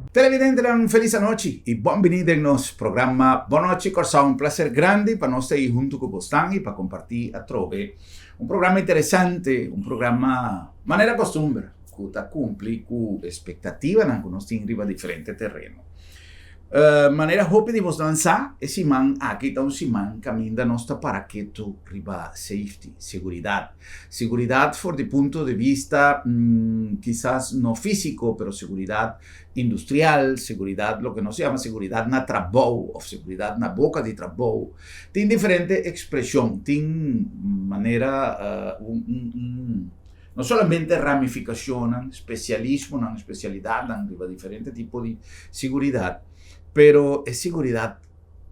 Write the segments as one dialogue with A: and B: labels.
A: Televidentenan felis anochi y bon bini den nos programa Bon Nochi Kòrsou. Un placer grandi pa nos ta ei huntu ku bosnan y pa comparti atrobe un programa interesante, un programa manera costumber ku ta cumpli ku expectativanan ku nos tin riba diferente tereno. Manera hopi di bosnan sa, e siman aki ta un siman kaminda nos ta para ketu riba safety, seguridat. Seguridat for di punto di bista kisas no físiko, pero seguridat industrial, seguridat loke nos yama seguridat na trabou òf seguridat na boka di trabou. Tin diferente ekspreshon, tin manera un un. No solamente ramifikashonnan, spesialismonan, spesialidatnan riba diferente tipo di siguridat, pero e siguridat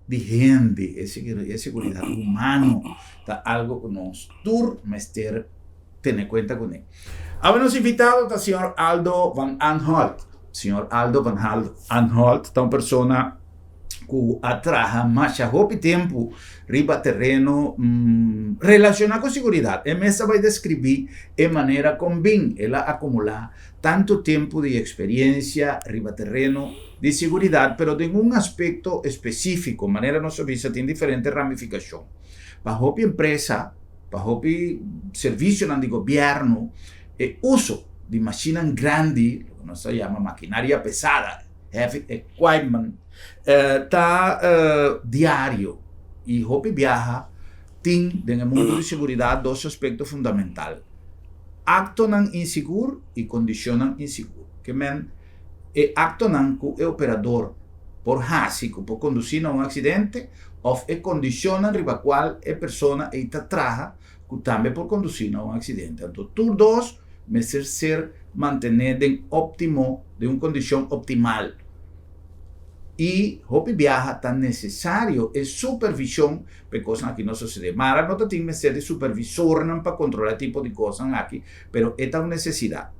A: di hende, e siguridat humano ta algo ku nos tur mester tene kuenta kuné. Awe nos invitado ta señor Aldo van Anholt. Señor Aldo van Anholt ta un persona ku a traha masha hopi tempu riba tereno relashoná ku siguridat. E mes ta bai deskribí e manera kon bin el a akumulá tantu tempu di eksperiensia riba tereno di siguridat, pero den un aspekto espesífiko. Manera nos a bisa tin diferente ramifikashon. Pa hopi empresa, pa hopi servisionan di gobièrnu, e uso di mashinnan grandi, loke nos ta yama makinaria pesada, heavy equipment, ta diario y hopi biaha tin den e mundo di seguridad dos aspecto fundamental, actonan insigur y condicionnan insigur. Ke men e actonan cu e operador por haci cu por conduci na un accidente of e condicionnan riba cual e persona ey ta traha cu tambe por conduci na un accidente. Anto tur dos mester ser mantené den óptimo, den un kondishon optimal. I hopi biaha ta nesesario e supervishon pa e kosnan aki no sosodé. Mara no ta tin mester di supervisornan pa kontrolá e tipo di kosnan aki, pero e ta un nesesidat.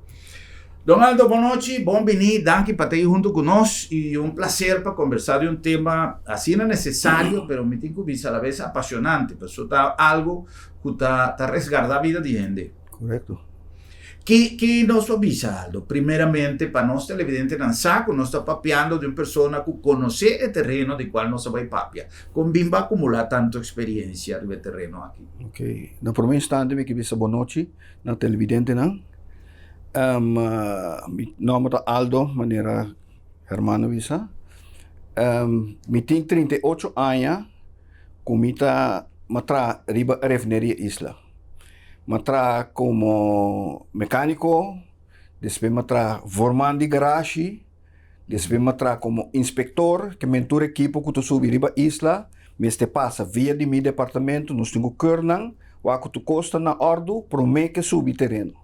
A: Don Aldo, bon nochi, bon biní, danki pa ta ei huntu ku nos i un plaser pa kombersá di un tema asina nesesario, pero mi tin ku bisa alabes apasionante, pasobra ta algu ku ta ta resgardá bida di hende.
B: Korekto.
A: Ki ki nos por bisa, Aldo? Primeramente, pa nos televidentenan sa ku nos ta papiando di un persona ku konosé e tereno di kual nos a bai papia. Kon bin bo a akumulá tantu eksperiensia riba e tereno aki?
B: Ok. Na promé instante mi ke bisa bonochi na televidentenan. Mi nòmber ta Aldo, manera Herman a bisa. Mi tin 38 aña ku mi ta traha riba Refineria Isla. M'a traha komo mekániko, despues m'a traha vorman di garashi, despues m'a traha komo inspektor, ke men tur ekipo ku ta subi riba isla mester pasa via di mi departamento, nos tin ku keur nan wak ku tur kos ta na òrdu promé ke subi tereno.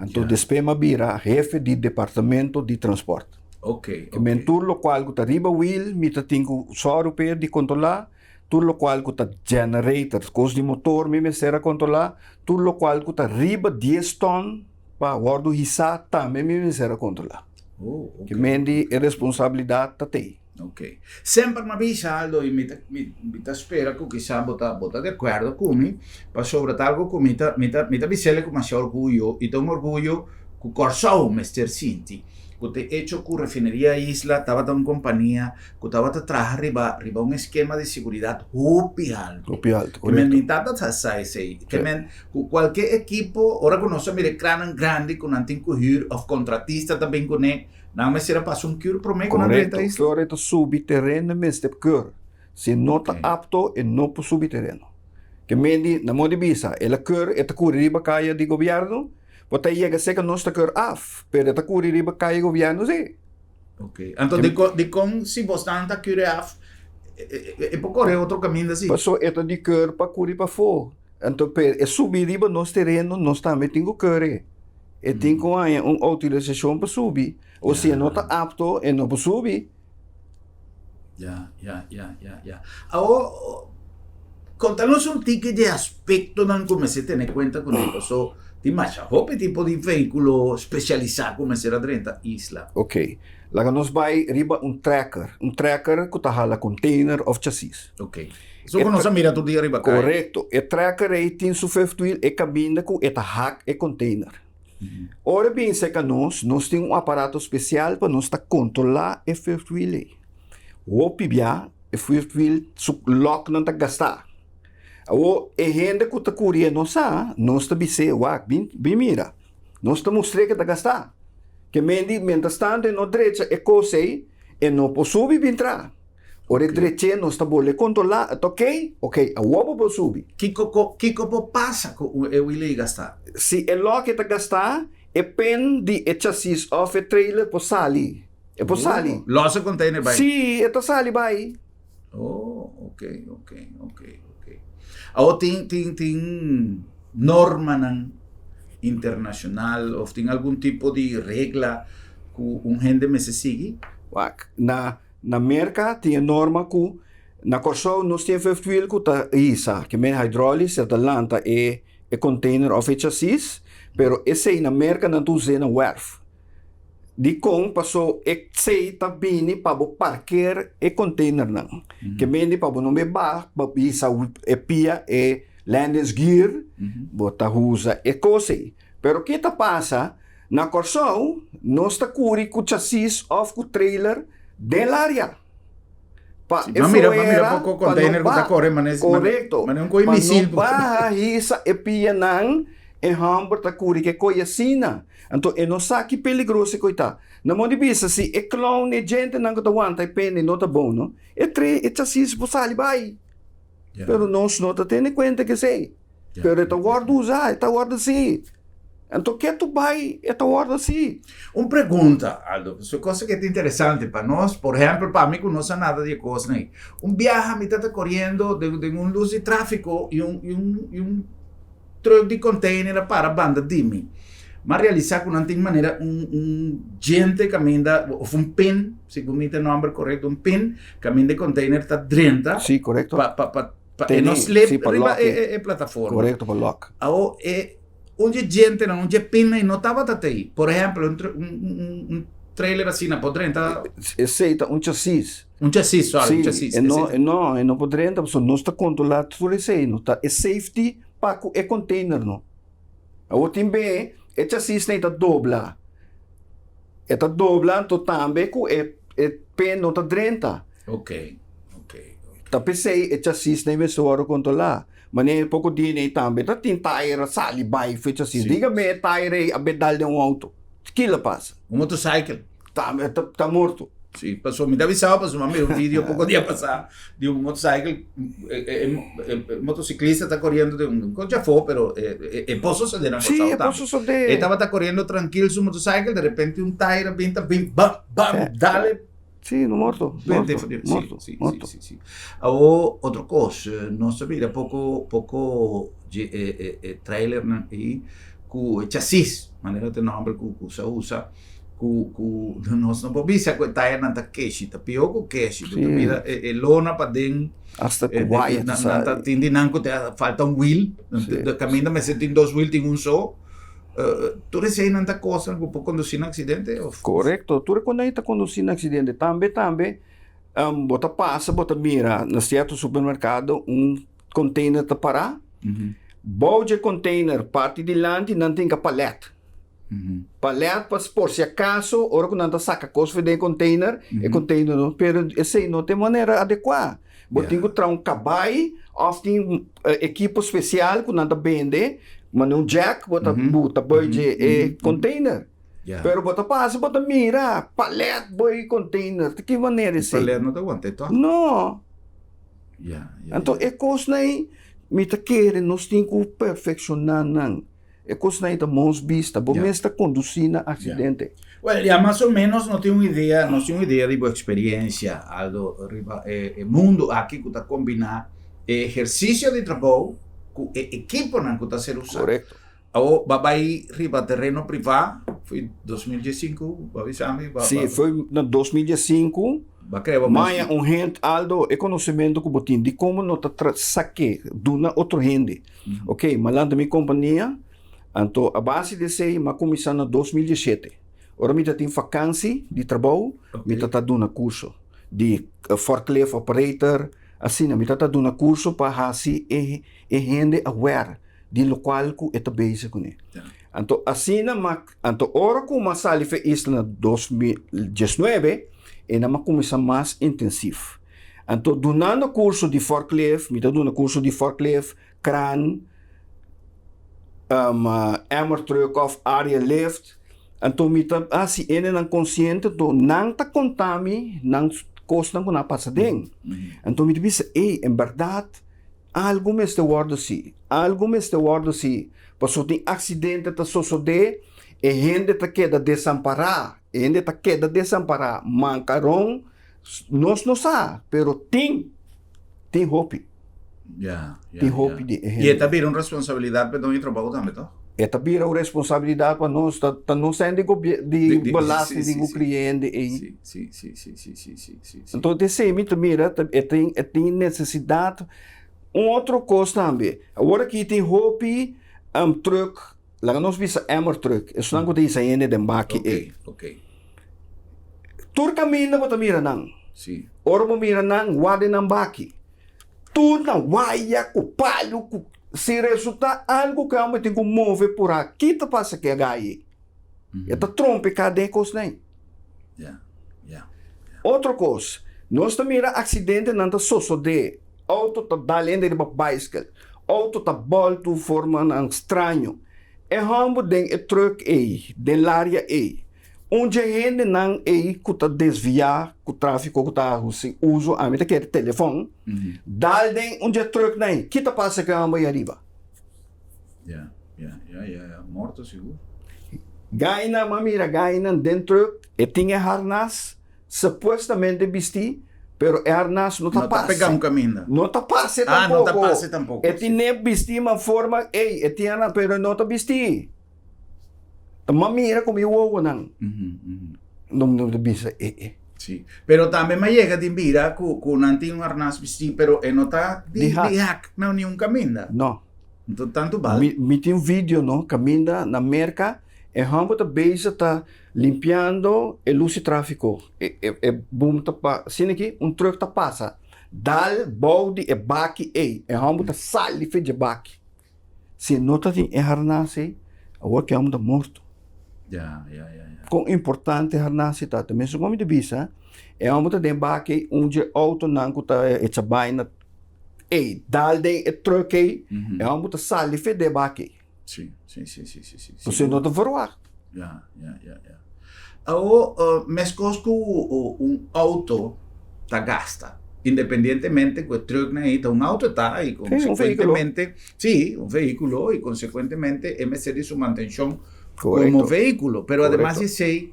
B: Anto despues m'a bira hefe di departamento di transpòrt. Ke men tur lokual ku ta riba wil mi ta tin ku sòru p'e di kontrolá. Tur lokual ku ta generator, kos di motor mi mester a kontrolá, tur lokual ku ta riba dies tòn pa wòrdu hisá tambe mi mester a kontrolá.
A: Oh, ok.
B: Ke men di e responsabilidat ta tei.
A: Ok. Semper mi a bisa Aldo i mi ta mi mi ta spera ku kisa bo ta bo ta di akuerdo ku mi, pasobra ta algu ku mi ta mi ta mi ta bis'el ku masha orguyo i ta un orguyo ku Kòrsou mester sinti ku ta e echo ku Refineria Isla tabata un kompania ku tabata traha riba riba un eskema di siguridat hopi haltu.
B: Hopi haltu,
A: Ke men
B: korekto.
A: mi tabata sa sa esei. Ke men ku kualke ekipo, ora ku nos a mira e krannan grandi ku nan tin ku hür òf kontratista ta bin kuné, nan mester a pasa un kür promé ku nan drenta
B: Korekto.
A: isla.
B: Ora e ta subi tereno e mester kür. Si no ta apto e no por subi tereno. Ke men di, na modo di bisa, el a kür, e ta kuri riba kaya di gobièrnu, bo ta yega serka nos ta kür af, pero e ta kuri riba kaya di gobièrnu si.
A: Ok. Anto dikon dikon si bosnan ta kure af e por kore otro kaminda si?
B: Paso e ta di keur pa kuri pafó. Anto pe e subi riba nos tereno nos tambe tin ku kere. E tin ku haña un outorisashon pa subi. O si e no ta apto e no por subi.
A: Ya, ya, ya, ya, ya. Awor, konta nos un tiki di aspektonan ku mester tene kuenta kuné, paso tin masha hopi tipo di vehíkulo spesialisá ku mester a drenta isla.
B: Ok. Laga nos bai riba un trekker. Un trekker ku ta hala container òf chasis.
A: Ok. Esun ku nos a mira tur dia riba kaya.
B: Korekto. E trekker ei tin su fifth wheel, e kaminda ku e ta hak e container. Ora e bin serka nos, nos tin un aparato spesial pa nos ta kontrolá e fifth wheel ei. Hopi bia e fifth wheel su lòknan ta gastá. Awor e hende ku ta kurié no sa, nos ta bis'é, wak, bin bin mira. Nos ta mustr'é ke ta gastá. Ke men di mientras tanto e no drecha e kos ei, e no por subi bin tra. Ora e drech'é nos ta bolbe kontrolá, e ta okey? Okey, awor bo por subi.
A: Kiko ko kiko por pasa ku e wheel ei gastá?
B: Si e lòk e ta gastá, e pen di e chasis òf e trailer por sali. E por sali.
A: Oh, lòs e container bai?
B: Sí, e ta sali bai.
A: Oh, ok, ok, ok, ok. Awor tin tin tin normanan internacional of tin algun tipo di regla ku un hende mester sigui?
B: Wak, na na Merka tin e norma ku na Kòrsou nos tin e fifth wheel ku ta hisa, ke men hydraulisch ta lanta e e container of e chasis, pero esei na Merka nan ta us'é na wèrf. Dikon? Paso e tsei ta bini pa bo parker e containernan. Ke mende pa bo no be ba pa hisa e pia e landingsgear, bo ta usa e kos ei. Pero ke ta pasa, na Kòrsou nos ta kuri ku chasis òf ku trailer den laria. Pa e
A: fuera,
B: pa no ba, korekto, pa no baha hisa e pianan, e hòmber ta kuri ku e koi asina. Anto e no sa ki peligroso e koi ta. Na mon di bisa si e clown e djentenan ku ta wanta e pende no ta bon no. E tre e chasis por sali bai. Pero nos no ta tene kuenta ku esei. Pero e ta wòrdu usá, e ta wòrdu si. Anto ke tu bai e ta wòrdu si.
A: Un pregunta, Aldo, pasobra e kos aki ta interesante pa nos, por ehèmpel pa mi ku no sa nada di e kosnan ei. Un biaha mi ta ta koriendo den un lus di tráfiko i un i un i un Truck di container a para banda di mi. M'a realisa cu nan tin manera un un djente caminda of un pin, segun mi ta e nomber corecto, un pin caminda e container ta drenta.
B: Sí, corecto.
A: Pa pa pa pa e
B: Tene,
A: no slip
B: sí, pa
A: riba
B: lock
A: e
B: e.
A: e plataforma.
B: Corecto, pa lock.
A: Awo e un dje djentenan, un dje pinnan no tabata tei. Por ehempel, un un un un trailer asina por drenta.
B: Esey ta un chasis.
A: Un chasis, sorry, un chasis.
B: Sí, e no, e no, e no por drenta pasobra nos ta controla tur esey, no ta e safety pa cu e container no. Awor tin be e chasis nei ta dobla, e ta dobla anto tambe cu e e pen no ta drenta.
A: Ok, ok, ok.
B: Ta p'esey e chasis nei mester worde controla. Manera poco dia nei tambe ta tin tayer a sali bay fu e chasis.
A: Sí.
B: Diga me e tayer ey a be dal den un auto, kila pasa?
A: Un motorcycle.
B: Ta, ta, ta morto.
A: Sí, paso mi ta avisado paso mi mira un video poco dia pasá di un motorcycle, e, e, e, e motociclista ta corriendo de un coche afó, pero e, e, e por suceder na
B: Sí,
A: Curaçao
B: e por
A: tambe.
B: suceder.
A: E tabata corriendo tranquil su motorcycle, de repente un taira bin ta bin bam, bam,
B: Sí.
A: dale.
B: Sí, no morto,
A: Vente,
B: morto,
A: sí,
B: morto,
A: sí,
B: morto.
A: sí, sí, sí. Awo, otro cos, nos ta mira poco, poco dje e, e, e trailernan ei cu e chasis, manera ta e nomber cu, cu sa usa. Ku ku nos no por bisa ku e tayanan ta keshi, ta pió ku keshi. Bo ta mira e e lona paden.
B: Hasta ku waya ta
A: Nan ta
B: sali.
A: tin di nan ku ta falta un wiel. Kaminda mester tin dos wiel tin un so. Tur eseinan ta kosnan ku por kondusí na aksidente òf?
B: Korekto, tur e kosnan ei ta kondusí na aksidente. Tambe tambe bo ta pasa bo ta mira na sierto supermerkado un container ta pará. Bou dje container parti dilanti nan tin ka palèt. Palet pa por si acaso ora cu nan ta saca cos for den e container, e container no, pero esey no ta e manera adecua. Bo tin cu traha un cabay of tin equipo special cu nan ta bende, manda un jack bo ta buta boy dje e container. Pero bo ta pasa bo ta mira palet boy container, di ki manera esey?
A: Palet no ta wanta e toch?
B: No. Anto e cosnan ey mi ta kere nos tin cu perfecciona nan. E kosnan ei ta mos bista. Bo mes ta kondusí na aksidente.
A: Well, ya mas o menos no tin un idea, nos tin un idea di bo eksperiencia, Aldo, riba e e mundu aki ku ta kombiná e ehersisio di trabou ku e ekiponan ku ta ser usá.
B: Korekto.
A: Awor, bo a bai riba tereno privá, foi 2015, bo a bisa mi?
B: Sí, foi na 2015.
A: Bo a krea bo mes.
B: Maya un hende, Aldo, e konosementu ku bo tin di komo no ta sak'é, duna otro hende. Ok, m'a lanta mi kompania, anto a base di esei m'a kuminsá na 2017. Ora mi ta tin fakansi di trabou, mi ta ta duna kurso di forklift operator, asina mi ta ta duna kurso pa hasi e e hende aware di lokual ku e ta bezig kuné. Anto asina m'a anto ora ku m'a sali for e isla na 2019 e nan m'a kuminsá mas intensief. Anto dunando kurso di forklift, mi ta duna kurso di forklift, kran, emmer truck òf aria lift. Anto mi ta hasi hendenan konsiente anto nan ta konta mi nan kosnan ku nan a pasa den. Anto mi ta bisa, ey, en bèrdat algu mester wòrdu hasi, algu mester wòrdu hasi, pasobra tin aksidente ta sosodé, e hende ta keda desampará, e hende ta keda desampará, mankaron nos no sa, pero tin, tin hopi.
A: Ya, ya,
B: Tin hopi
A: ya.
B: di e
A: I
B: hende.
A: e ta bira un responsabilidat pa e doño di trabou tambe, toch?
B: E ta bira un responsabilidat pa nos, ta, ta nos hende di gobier-,
A: Di-
B: di
A: di-
B: belasting
A: sí,
B: di
A: sí,
B: ku
A: sí.
B: kliente ei.
A: Sí, sí, sí, sí, sí, sí, sí, sí, sí.
B: Enton esei mi ta mira, ta, e tin, e tin nesesidat. Un otro kos tambe, awor aki tin hopi truck, laga nos bisa emmer truck, esunnan ku ta hisa hende den baki ei.
A: Ok, ok.
B: Tur kaminda bo ta mira nan.
A: Sí.
B: Ora bo mira nan, wak den nan baki. Tur na waya ku palu ku si resulta algu ku e homber tin ku move pura, ki ta pasa ku e gai ei? E ta trompeká den e kosnan ei.
A: Ya, ya.
B: Otro kos, nos ta mira aksidentenan ta sosodé, outo ta dal hende riba baiskel, outo ta bòltu formanan straño. E homber den e trùk ei, den laria ei, Un dje hendenan ei ku ta desviá ku tráfiko ku ta hasi uso, ami ta kere telefòn, dal den un dje trùknan ei, ki ta pasa ku e hòmber ei ariba?
A: Ya, ya, ya, ya, ya, morto sigur.
B: Gainan, m'a mira gainan den trùk, e tin e harnas supuestamente bistí, pero e harnas no ta
A: No ta
B: pase.
A: pega un kaminda.
B: No ta pase
A: Ah, no ta
B: tampoko.
A: pase tampoko,
B: E tin
A: si.
B: ne bistí ma forma ei, e tin harnas pero e no ta bistí. Ta m'a mira ku mi wowonan. No no ta bisa e e.
A: Sí. Pero tambe m'a yega di mira ku ku nan tin un arnas bistí pero e no ta di
B: Di hak.
A: di hak na niun kaminda.
B: No.
A: Enton tantu bal.
B: Mi mi tin un video no kaminda na Merka e hòmber ta bezig ta limpiando e lus di tráfiko. E e e boom ta pa asina aki un trùk ta pasa dal bou di e baki ei e hòmber ta sali for dje baki. Si no ta tin e harnas ei, awor ke hòmber ta morto.
A: Ya, ya, ya, ya.
B: Kon importante harnas ei ta. Ta mesun kon mi ta bisa, e hòmber ta den baki ei, un dje outonan ku ta echa baina ei, dal den e trùk ei, e hòmber ta sali fe den baki ei.
A: Si, si, si, si, si, si.
B: Pasobra no ta verwagt.
A: Ya, ya, ya, ya. Awor, meskos ku un outo ta gasta, independientemente ku e trùknan ei ta un outo ta i konsekuentemente, sí, un vehíkulo i konsekuentemente e mester di su mantenshon komo vehíkulo. Pero ademas di esei,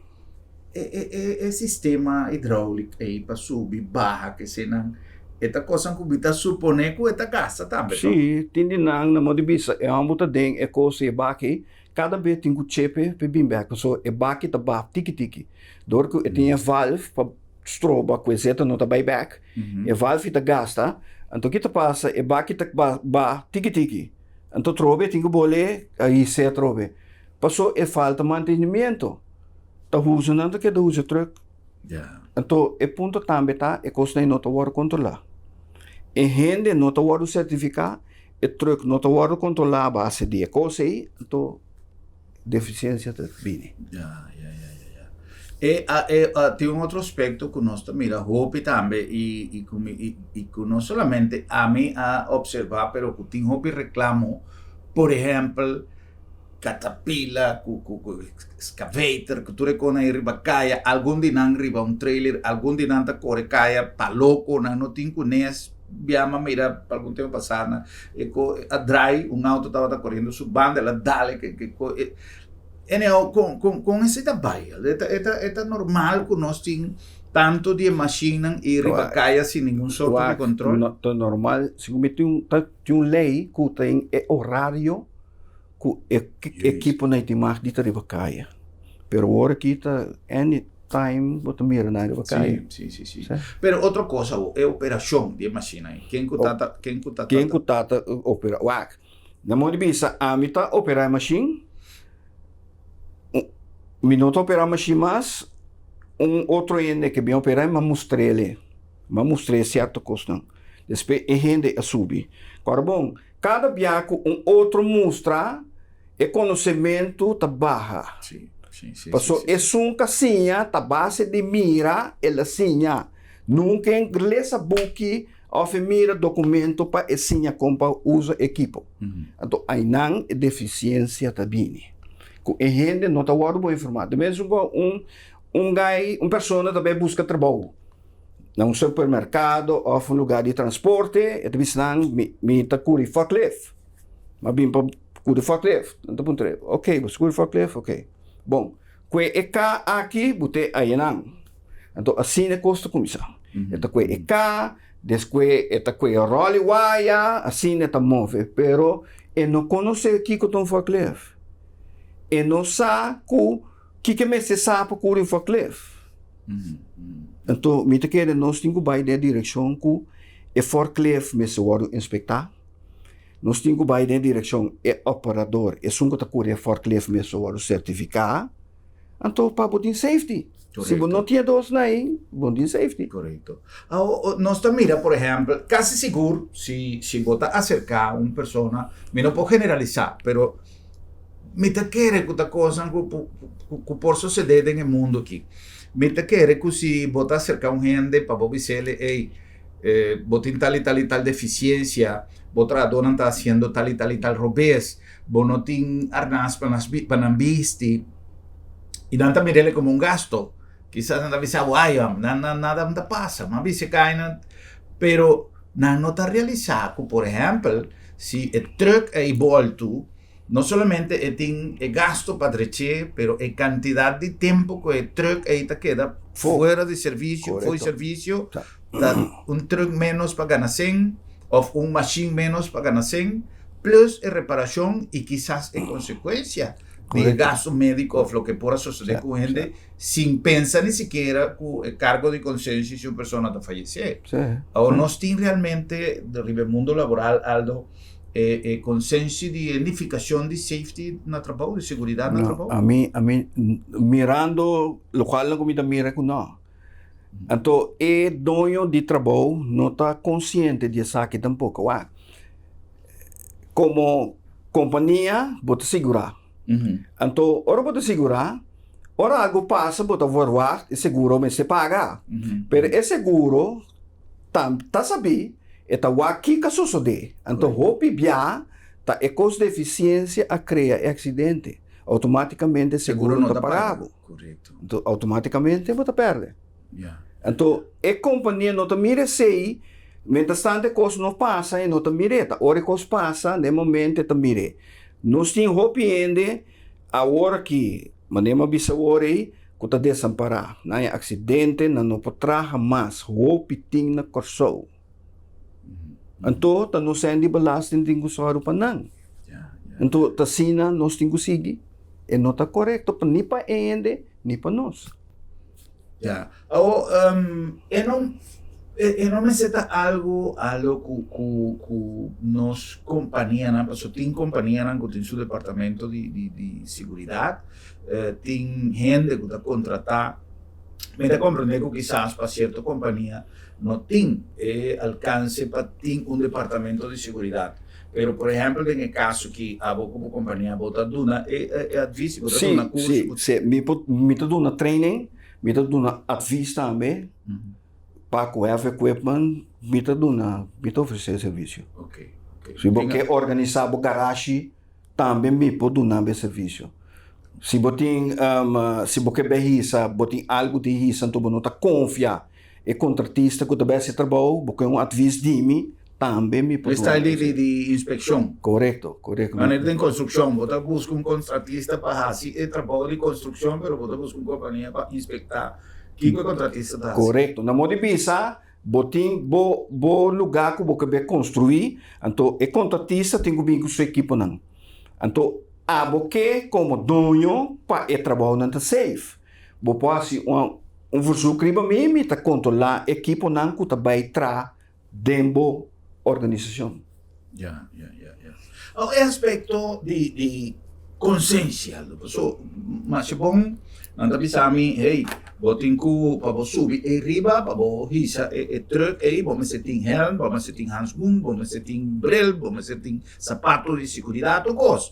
A: e sistema hidráulik ei pa subi, baha, kesenan, e ta kosnan ku mi ta suponé ku e ta gasta tambe, no?
B: Sí, tin di nan, na modo di bisa, e hòmber ta den e kos ei baki, Kada be tin ku chepe p'e bin bek pasobra e baki ta baf tiki tiki. Dor ku e tin e valve pa stroba ku e zeta no ta bai bek, e valve ta gasta, anto ki ta pasa e baki ta ba tiki tiki. Anto trobe e tin ku bole a hise atrobe. Paso e falta mantenimiento. Ta huza nan ta keda huza truk. Anto e punto tambe ta e kosnan no ta wòrdu kontrolá. E hende no ta wòrdu sertifiká. E truck no ta wòrdu kontrolá a base di e kos ei, anto defisiensia ta bini.
A: Ya, ya, ya, ya, ya. E, a, e, a, tin un otro aspekto ku nos ta mira hopi tambe i, i ku mi, i, i ku no solamente ami a opservá, pero ku tin hopi reklamo, por ehèmpel, katapila ku, ku, ku excavator, ku tur e kosnan ei riba kaya, algun di nan riba un trailer, algun di nan ta kore kaya pa loko, nan no tin kunes. Biama mira pa algun tempo pasá na e ko a drai un auto tabata koriendo su banda el a dal e ke ko e anyhow kon kon kon esei ta bai e ta e ta e ta normal ku nos tin tanto di e mashinnan i riba kaya sin ningun sorto di kontrol?
B: No ta normal segun mi tin ta tin un lei ku tin e orario ku e ekiponan tin mag di ta riba kaya pero awor aki ta any time bo ta mira nan riba kaya.
A: Sí, sí, sí, sí. Pero otro cosa bo, e operacion di e machine ahí, ken ku ta ta, ken ku ta
B: Ken ku ta ta opera, wak, na modo di bisa ami ta opera e machine, mi no ta opera machine mas, un otro hende ke bin opera mi a mustr'el, mi a mustr'e cierto cosnan, despues e hende a subi. Kòrda bon, kada bia ku un otro mustra. E konosementu ta baha. Paso esun ka siña ta base di mira el a siña. Nunka e lesa buki òf e mira dokumento pa e siña kon pa usa ekipo. Anto ainan e defisiensia ta bini. Ku e hende no ta wòrdu bon informá. Di mes un un un gai un persona ta bai buska trabou na un supermerkado òf un lugá di transporte e ta bisa nan mi mi ta kuri forklift. M'a bin pa kuri forklift. Nan ta puntra e, ok, bo sa kuri forklift? Ok. Bon, kue e ka aki bo te ayenan. Anto asina e kos ta kuminsá. E ta kue e ka, despues e ta kue e ròl di waya, asina e ta move. Pero e no konosé kiko ta un forklift. E no sa ku kiko e mester sa pa kuri un forklift. Anto mi ta kere nos tin ku bai den e direkshon ku e forklift mester wòrdu inspektá. Nos tin ku bai den direkshon e operador, esun ku ta kuri e forklift mester wòrdu sertifiká, anto pa bo tin safety. Si bo no tin e dos na ei, bo no tin safety.
A: Korekto. Awo, nos ta mira, por ehèmpel, kasi sigur si si bo ta aserká un persona, mi no por generalisá, pero mi ta kere ku ta kosnan ku ku por susedé den e mundu aki. Mi ta kere ku si bo ta aserká un hende pa bo bis'el, ey, bo tin tal i tal i tal defisiensia, bo trahadónan ta hasiendo tal i tal i tal robes, bo no tin arnas pa nas pa nan bisti, i nan ta mir'el komo un gasto. Kisas nan ta bisa, Wai, nan nan nada no ta pasa, m'a bisa kai nan, pero nan no ta realisá ku, por ehèmpel, si e trùk ei bòltu, no solamente e tin e gasto pa drech'é, pero e kantidat di tempu ku e trùk ei ta keda fuera di servisio, fo'i servisio, ta un trùk ménos pa gana sèn òf un mashin ménos pa gana sèn, plus e reparashon i kisas e konsekuensia di e gasto médiko òf loke por a sosodé ku un hende sin pensa ni sikiera ku e kargo di konsensia si un persona ta fayesé. Awor nos tin realmente riba e mundo laboral, Aldo, e e konsenshi di e nifikashon di safety na trabou, di seguridat na trabou?
B: No, ami ami mirando lokualnan ku mi ta mira ku no. Anto e doño di trabou no ta konsiente di esaki tampoko. Wak, komo kompania bo ta sigurá. Anto ora bo ta sigurá, ora algu pasa bo ta verwagt e seguro mester paga. Pero e seguro ta ta sabí e ta wak kiko a sosodé. Anto hopi bia ta e kos defisiensia a krea e aksidente. Outomátikamente seguro no ta paga bo. Anto outomátikamente bo ta pèrdè. Anto e kompania no ta mira esei, mientras tanto e kos no pasa e no ta mir'é. Ta ora e kos pasa den momento e ta mir'é. Nos tin hopi hende awor aki, manera mi a bisa awor ei, ku ta desampará. Nan e aksidente, nan no por traha mas. Hopi tin na Kòrsou. Anto ta nos hende di belasting tin ku sòru pa nan. Anto ta asina nos tin ku sigui. E no ta korekto ni pa e hende ni pa nos.
A: Ya. Awo, e no, e no mester ta algo, algo ku, ku, ku nos kompanianan, pasobra tin kompanianan ku tin su departamento di, di, di seguridat, tin hende ku ta kontratá. Mi ta komprendé ku kisas pa sierto kompania no tin e alkanse pa tin un departamento di seguridat. Pero por ehèmpel den e kaso ki abo komo kompania bo ta duna e e advis i bo ta duna kurso.
B: Si, si, mi por mi ta duna training, mi ta duna advis tambe pa ku heavy equipment mi ta duna mi ta ofresé e servisio. Si bo ke organisá bo garashi tambe mi por duna bo e servisio. Si bo tin si bo ke bai hisa bo tin algu di hisa anto bo no ta konfia E kontratista ku ta bai hasi trabou, bo ke un advis di mi, tambe mi por
A: duna. Style di di inspekshon.
B: Korekto, korekto.
A: Manera den konstrukshon, bo ta buska un kontratista pa hasi e trabou di konstrukshon, pero bo ta buska un kompania pa inspektá kiko e kontratista ta hasi.
B: Korekto. Na modo di bisa, bo tin bo bo lugá ku bo ke bai konstruí, anto e kontratista tin ku bin ku su ekiponan. Anto abo ke komo doño pa e trabounan ta safe. Bo por hasi un un verzoek riba mi, mi ta kontrolá ekiponan ku ta bai traha den bo organisashon.
A: Ya, ya, ya, ya. Awor e aspekto di di konsensia, paso masha bon nan ta bisa mi, hey, bo tin ku pa bo subi ei riba, pa bo hisa e e trùk ei, bo mester tin hèlm, bo mester tin hanskun, bo mester tin bril, bo mester tin sapato di siguridat, tur kos.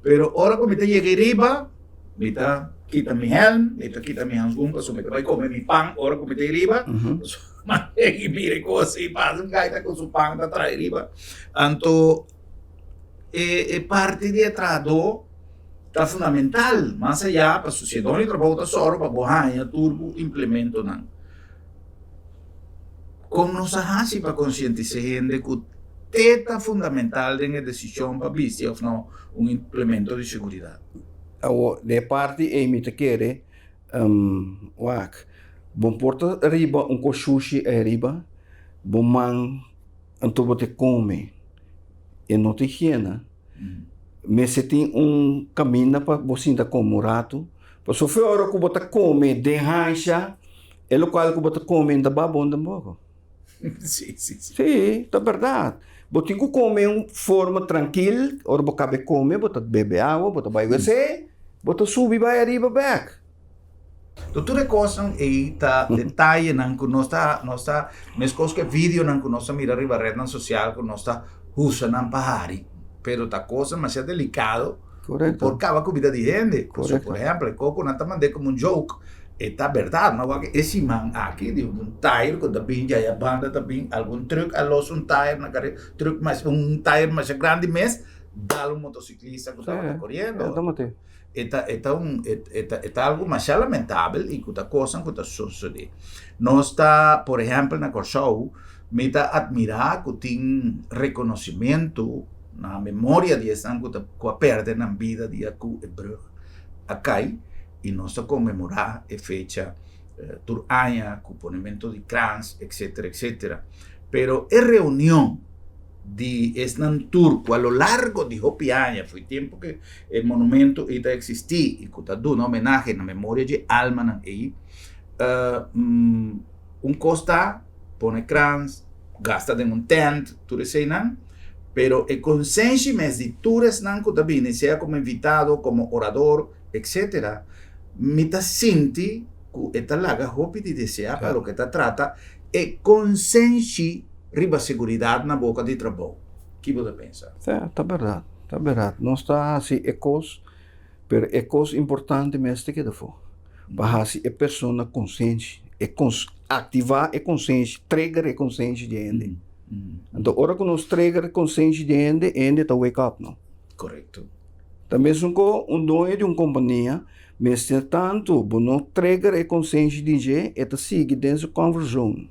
A: Pero ora ku mi ta yega riba, mi ta kita mi hèlm, mi ta kita mi hanskun pasobra mi ta bai kome mi pan ora ku mi ta riba. Ma e mira e kos ei pasa un gaita ku su pan ta trae riba. Anto e e parti di e trahadó ta fundamental, mas ayá pasobra si e doño di trabou ta sòru pa bo haña tur bo implementonan. Kon nos a hasi pa konsientisá hende ku te ta fundamental den e desishon pa bisti òf no un implemento di seguridat?
B: Awor, di e parti ei mi ta kere, wak, bo por ta riba un kos shushi ei riba, bo man anto bo ta kome, e no ta higiena. Mester tin un kaminda pa bo sinta kome un ratu, pasobra fe ora ku bo ta kome den hansha, E lokual ku bo ta kome no ta ba bon tampoko.
A: Sí, sí, sí.
B: Sí, ta bèrdat. Bo tin ku kome un forma trankil, ora bo kabe kome bo ta bebe awa, bo ta bai wc, bo ta subi bai ariba bèk.
A: To tur e kosnan ei ta detayenan ku nos ta nos ta meskos ku e videonan ku nos ta mira riba retnan sosial ku nos ta usa nan pa hari, pero ta kosnan masha delikado.
B: Correcto.
A: Por kaba ku bida di hende.
B: Correcto.
A: Por ehempel, e koko nan ta mand'é komo un joke, e ta bèrdat. Ma wak e siman aki di un tayer ku ta bin djaya banda ta bin algun trùk a los un tayer na kare trùk mas un tayer masha grandi mes dal un motosiklista ku tabata koriendo.
B: Sí, ta mate.
A: E ta e ta un e ta e ta algu masha lamentabel i ku ta kosnan ku ta sosodé. Nos ta por ehempel na Kòrsou mi ta atmirá ku tin rekonosimentu Na memoria di esnan ku ta ku a pèrdè nan bida dia ku e brùg a kai i nos ta konmemorá e fecha tur aña ku ponementu di krans etsetera etsetera. Pero e reunion di esnan tur ku a lo largo di hopi aña for e tempu ku e monumento ei ta eksistí i ku ta duna homenahe na memoria dje almanan ei un kos ta pone krans, gasta den un tent, tur eseinan, pero e konsenshi mes di tur esnan ku ta bini, sea komo invitado, komo orador, etcetera, mi ta sinti ku e ta laga hopi di deseá pa loke ta trata e konsenshi riba seguridat na boka di trabou. Ki bo ta pensa?
B: Ta, ta bèrdat, ta bèrdat. Nos ta hasi e kos, pero e kos importante mes ta keda afó. Pa hasi e persona konsenshi, e kons, aktivá e konsenshi, trigger e konsenshi di hende. Anto ora ku nos trigger e konsenshi di hende, e hende ta wake up no.
A: Korekto.
B: Ta mesun ku un doño di un kompania mester tantu bo no trigger e konsenshi di dje, e ta sigui den su comfort zone.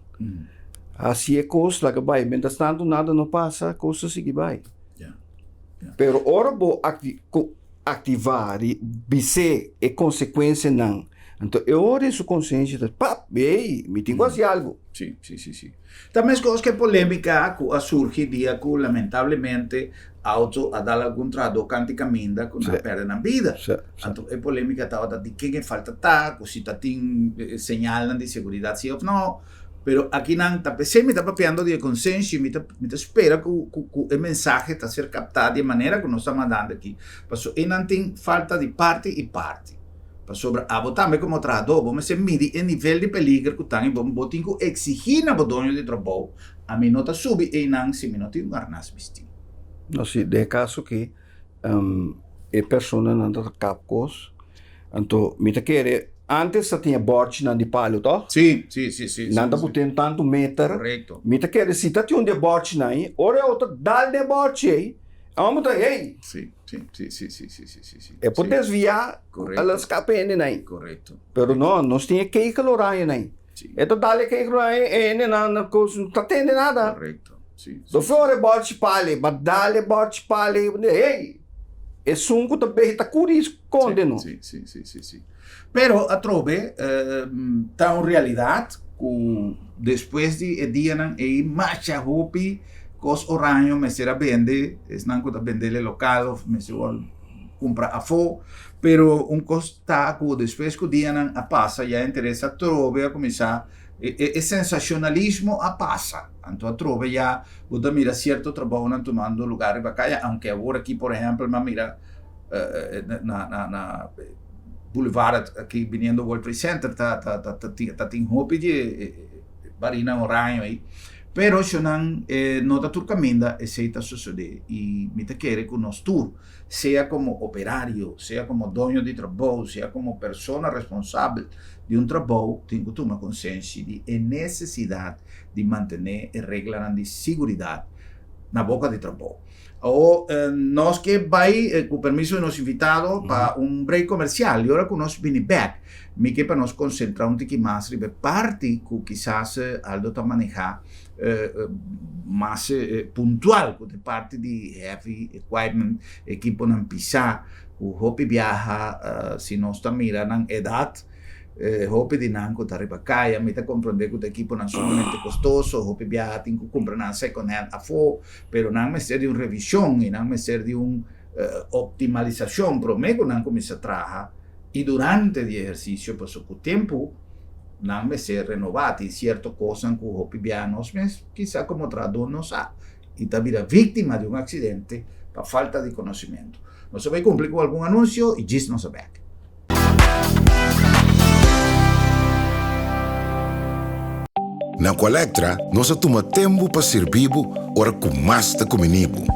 B: Hasi e kos laga bai, mientras tantu nada no pasa, kos ta sigui bai. Pero ora bo akti ku aktivá di bis'é e konsekuensianan, anto e ora e su konsensia ta pap, ey, mi tin ku hasi algu.
A: Sí, sí, sí, sí. Ta meskos ku e polémika ku a surgi dia ku lamentablemente auto a dal algun trahadó kanti kaminda ku nan a pèrdè nan bida. Anto e polémika tabata di ken e falta ta, ku si ta tin señalnan di seguridat si òf no. Pero akinan ta p'esei mi ta papiando di e konsenshi, mi ta mi ta spera ku ku ku e mensahe ta ser kaptá di e manera ku nos ta mandando aki. Pasobra einan tin falta di parti i parti. Pasobra abo tambe komo trahadó bo mester midi e nivel di peliger ku tan i bo bo tin ku eksigí na bo doño di trabou, ami no ta subi einan si mi no tin un arnas bistí.
B: No si, den e kaso aki e personanan ta kap kos, anto mi ta kere Antes ta tin e bòrchinan di palu, tòg?
A: Sí, sí, sí, sí.
B: Nan ta put'é un tantu meter.
A: Korekto.
B: Mi ta kere si ta tin un di e bòrchinan ei, ora e outo dal den e bòrchi ei, e hòmber ta, hey!
A: Sí, sí, sí, sí, sí, sí, sí, sí, sí.
B: E por desviá,
A: Korekto.
B: a la skapa e hendenan ei.
A: Korekto.
B: Pero no, nos tin e kegel oranje ei.
A: Sí.
B: E ta dal e kegel oranje, e hendenan na kos no ta tende nada.
A: Korekto, sí, sí.
B: Do flor e bòrchi pali, ma dal e bòrchi pali, hey! Esun ku ta behi ta kuri skonde no.
A: Sí, sí, sí, sí, sí. Pero atrobe ta un realidat ku despues di e dianan ei masha hopi kos oraño mester a bende, esnan ku ta bendel e lokal of mester wòrdu kumpra afó. Pero un kos ta ku despues ku dianan a pasa ya interes atrobe a kuminsá, e sensashonalismo a pasa. Anto atrobe ya bo ta mira sierto trabounan tumando lugar riba kaya, aunke awor aki por ehèmpel mi a mira na na na boulevard aki biniendo World Trade Center ta ta ta ta tin hopi di e barinan oraño ei. Pero shonnan no ta tur kaminda esei ta sosodé i mi ta kere ku nos tur, sea komo operario, sea komo doño di trabou, sea komo persona responsabel di un trabou, tin ku tuma konsenshi di e nesesidat di mantené e reglanan di siguridat na boka di trabou. Awor nos ke bai, ku permiso di nos invitado, pa un break komersial i ora ku nos bini bèk, Mi ke pa nos konsentrá un tiki mas riba e parti ku kisas Aldo ta manehá mas puntual, ku ta e parti di heavy equipment, ekiponan pisá, ku hopi biaha si nos ta mira nan edat, hopi di nan ku ta riba kaya, mi ta komprondé ku ta ekiponan sumamente kostoso, hopi biaha tin ku kumpra nan second hand afó, pero nan mester di un revishon i nan mester di un optimalisashon promé ku nan kuminsá traha. I durante di ehersisio paso ku tempu nan mester renobá. Tin sierto kosnan ku hopi biaha nos mes kisa komo trahadó no sa i ta bira víktima di un aksidente pa falta di konosementu. Nos a bai kumpli ku algun anunsio i djis nos a bèk.
C: Na Aqualectra nos a tuma tempu pa sirbi bo ora ku mas ta kumini bo.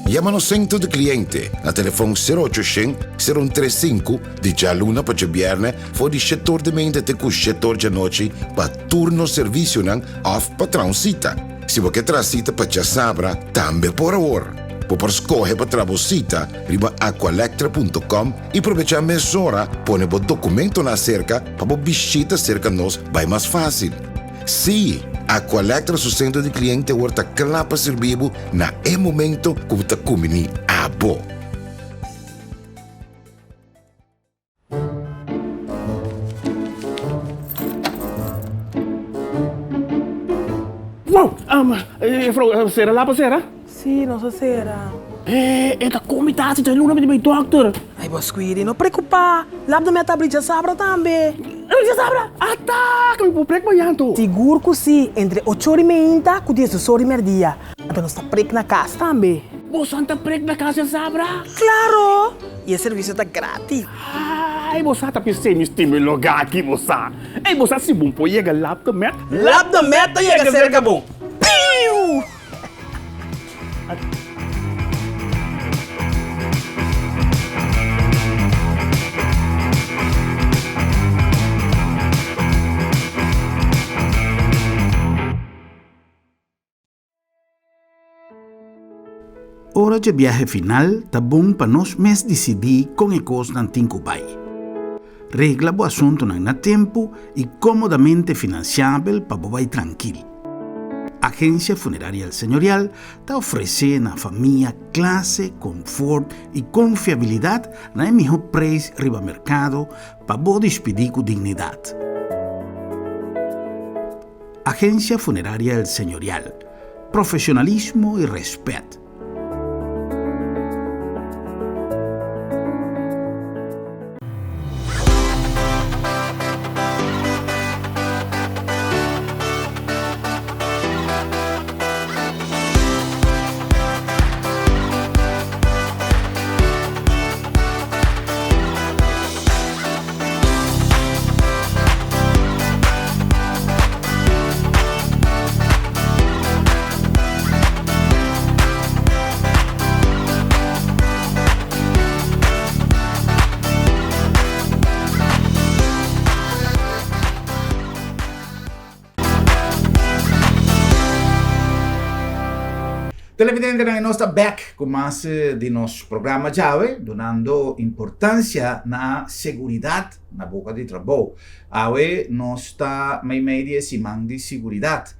C: Yama nos Sentro di Kliente na telefon sero ocho shen, sero un tres sinku di djaluna pa djabièrnè for di shet or di meinta te ku shet or djanochi pa tur nos servisionan òf pa traha un sita. Si bo ke traha sita pa djasabra tambe por awor. Bo por skohe pa traha bo sita riba aqualectra punto com i probechá mesora pone bo dokumentonan aserka pa bo bishita serka nos bai mas fásil. Sí, Aqualectra su sentro di kliente awor ta kla pa sirbi bo na e momento ku bo ta kumbiní abo.
D: Wow! Juffrouw, sera lapa sera?
E: Sí, nos a sera.
D: E ta komi tasi dja luna mi di bai dokter.
E: Ay, bo Squiri, no preocupa. Lap de mi a ta abri djasabra tambe.
D: Abri djasabra? Ata! Ke mi por prek mañan anto?
E: Sigur ku si, entre ocho ora i meinta ku diesdos ora i merdia. Anto nos ta prek na kas tambe.
D: Boso ta prek na kas djasabra?
E: Klaro! I e servisio ta gratis.
D: Ay, bo sa ta p'esei mi stima e loga aki, bo sa. Ey, bo sa si bo por yega Lap de Met?
E: Lap de Met ta yega serka bo. Piu!
A: Ora dje biahe final ta bon pa nos mes disidí kon e kosnan tin ku bai. Regla bo asuntunan na tempu i kómodamente finansiabel pa bo bai trankil. Agensia Funeraria El Señorial ta ofresé na famia klase, konfort i konfiabilidat na e mihó preis riba merkado pa bo dispidí ku dignidat. Agensia Funeraria El Señorial, Profesionalismo y respet. Televidentenan nos ta bek ku mas di nos programa djawe dunando importansia na seguridat na boka di trabou. Awe nos ta meimei di e siman di siguridat.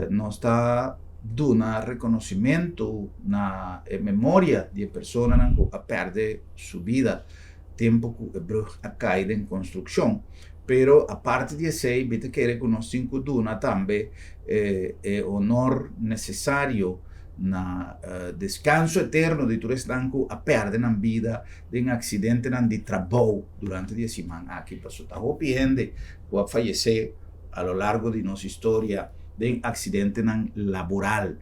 A: Nos ta duna rekonosimentu na e memoria di e personanan ku a pèrdè su bida tempu ku e brùg a kai den konstrukshon. Pero aparte di esei mi ta kere ku nos tin ku duna tambe e honor nesesario na deskanso eterno di tur esnan ku a pèrdè nan bida den aksidentenan di trabou durante di e siman aki. Pasobra ta hopi hende ku a fayesé a lo largo di nos historia den aksidentenan laboral.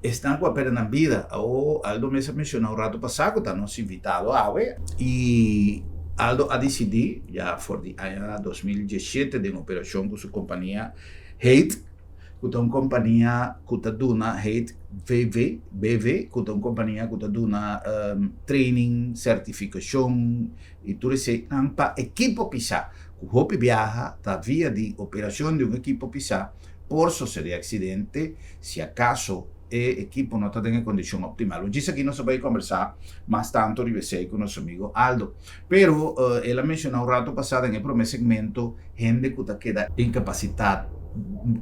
A: Esnan ku a pèrdè nan bida. Awor Aldo mes a menshoná un ratu pasá ku ta nos invitado awe. I Aldo a disidí ya for di aña 2017 den operashon ku su kompania Hate. ku ta un kompania ku ta duna heet VV, BV, ku ta un kompania ku ta duna training, sertifikashon i tur eseinan pa ekipo pisá. Ku hopi biaha ta via di operashon di un ekipo pisá por sosodé aksidente si akaso e ekipo no ta den e kondishon optimal. Djis aki nos a bai kombersá mas tantu riba esei ku nos amigo Aldo. Pero el a menshoná un rato pasá den e promé segmento hende ku ta keda inkapasitá.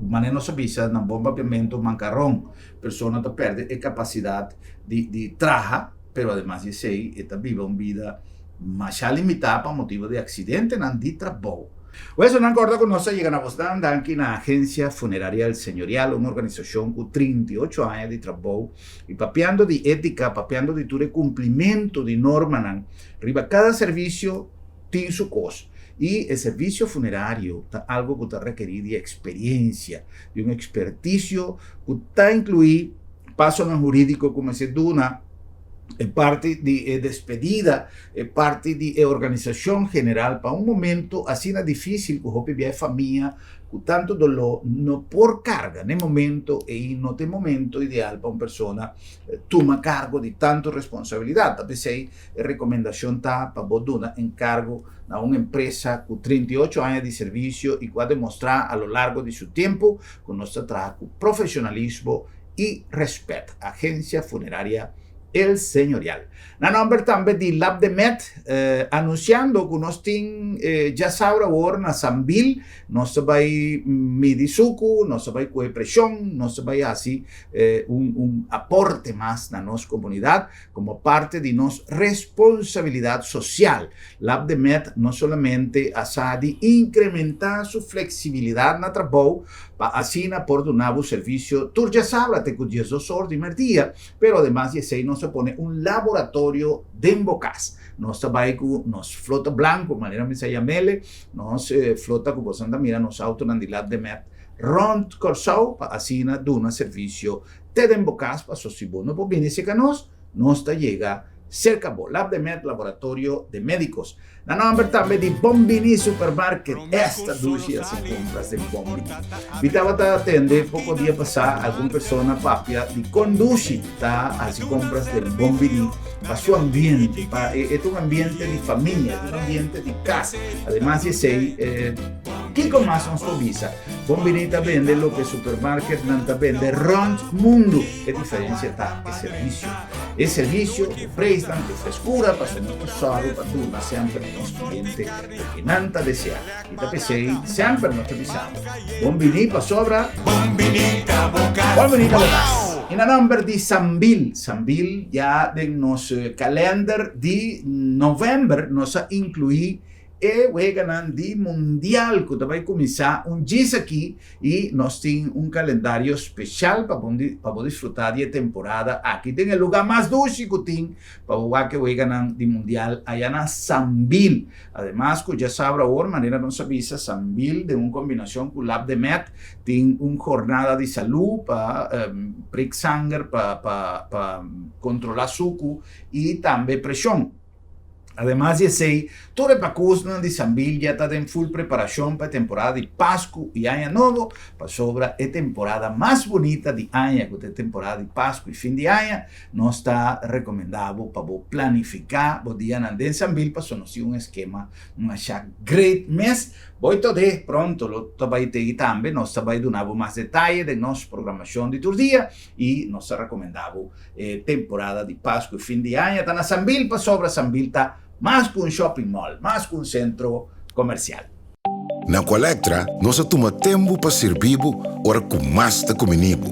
A: Manera nos a bisa na bon papiamentu mankaron, persona ta pèrdè e kapasidat di di traha, pero ademas di esei e ta biba un bida masha limitá pa motibu di aksidentenan di trabou. Wèl, nan kòrda ku nos a yega na bosnan danki na Agensia Funeraria El Señorial, un organisashon ku 38 aña di trabou i papiando di étika, papiando di tur e kumplimentu di normanan riba kada servisio tin su kos. I e servisio funerario ta algu ku ta rekerí di eksperiensia, di un ekspertisio ku ta inkluí pasonan hurídiko ku mester duna e parti di e despedida, e parti di e organisashon general pa un momento asina difísil ku hopi bia e famia ku tantu doló no por karga. Na e momento ei no ta e momento ideal pa un persona tuma kargo di tantu responsabilidat. Ta p'esei e rekomendashon ta pa bo duna enkargo na un empresa ku 38 aña di servisio i ku a demostrá a lo largo di su tempu ku nos ta traha ku profeshonalismo i rèspèt. Agensia Funeraria El Señorial. Na nòmber tambe di Lab de Med, anunsiando ku nos tin djasaur awor na Sambil, nos ta bai midi suku, nos ta bai kohe preshon, nos ta bai hasi un un aporte mas na nos komunidat komo parte di nos responsabilidat sosial. Lab de Med no solamente a sa di inkrementá su fleksibilidat na trabou pa asina por duna bo servisio tur djasabra te ku diesdos or di merdia, pero ademas di esei nos a pone un laboratorio den bo kas. Nos ta bai ku nos flota blanku, manera mi sa yam'ele, nos flota ku boso ta mira nos autonan di Lab de Med rònt Kòrsou pa asina duna servisio te den bo kas paso si bo no por bini serka nos, nos ta yega serka bo. Lab de Med Laboratorio de Medicos. Na nomber tambe di Bon Bini Supermarket. Esta dushi hasi compras den Bon Bini. Mi tabata atende poco dia pasá algun persona papia di con dushi ta hasi compras den Bon Bini pa su ambiente, pa e ta un ambiente di famia, e ta un ambiente di cas. Ademas di esey, kico mas nos por bisa? Bon Bini ta bende loke supermarketnan ta bende rond mundu. E diferencia ta e servicio. E servicio, e prijsnan, e frescura pasobra nos ta sòru pa duna semper nos cliente loke nan ta desea. I ta p'esei semper nos ta bisa bo, Bon Bini pasobra Bon Bini ta bo cas. Bon Bini ta bo cas. I na nòmber di Sambil, Sambil ya den nos kalender di novèmber nos a inkluí E weganan di mundial ku ta bai kuminsá un djis aki i nos tin un kalendario speshal pa bo pa bo disfrutá di e temporada aki den e lugá mas dushi ku tin pa bo wak e weganan di mundial aya na Sambil. Ademas ku djasabra awor manera nos a bisa Sambil den un kombinashon ku Lab de Med tin un jornada di salú pa prik sanger pa pa pa kontrolá suku i tambe preshon. Ademas di esei, tur e pakusnan di Sambil ya ta den ful preparashon pa e temporada di Pasku i Aña Nobo, pasobra e temporada mas bunita di aña ku ta e temporada di Pasku i fin di aña, nos ta rekomendá bo pa bo planifiká bo dianan den Sambil pasobra nos tin un eskema masha great mes. Bo i tod'é pronto lo ta bai tei tambe, nos ta bai duna bo mas detaye den nos programashon di tur dia i nos ta rekomendá bo E temporada di Pasku i fin di aña ta na Sambil pasobra Sambil ta mas ku un shopping mall, mas ku un sentro komersial.
C: Na Colectra nos a tuma tempu pa sirbi bo ora ku mas ta kumini bo.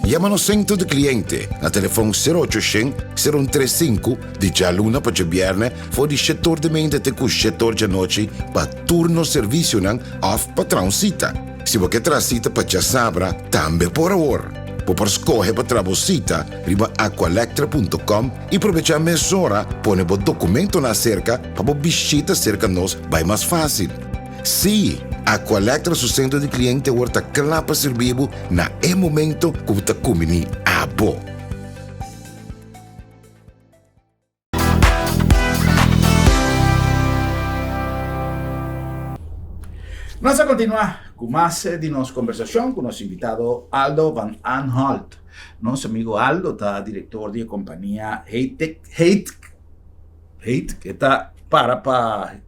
C: Yama nos sentro di kliente na telefon sero ocho shen, sero un tres sinku di djaluna pa djabièrnè for di shetor di meinta te ku shetor djanochi pa tur nos servisionan òf pa traha un sita. Si bo ke traha sita pa djasabra tambe por awor. Bo por skohe pa traha bo sita riba aqualectra punto com i probechá mesora pone bo dokumentonan aserka pa bo bishita serka nos bai mas fásil. Sí, Aqualectra su sentro di kliente awor ta kla pa sirbi bo na e momento ku bo ta kumbiní abo.
A: Nos a continua. Ku mas di nos kombersashon ku nos invitado Aldo van Aanholt. Nos amigo Aldo ta direktor di e kompania Heitec, Heitc, Heitc, e ta para pa,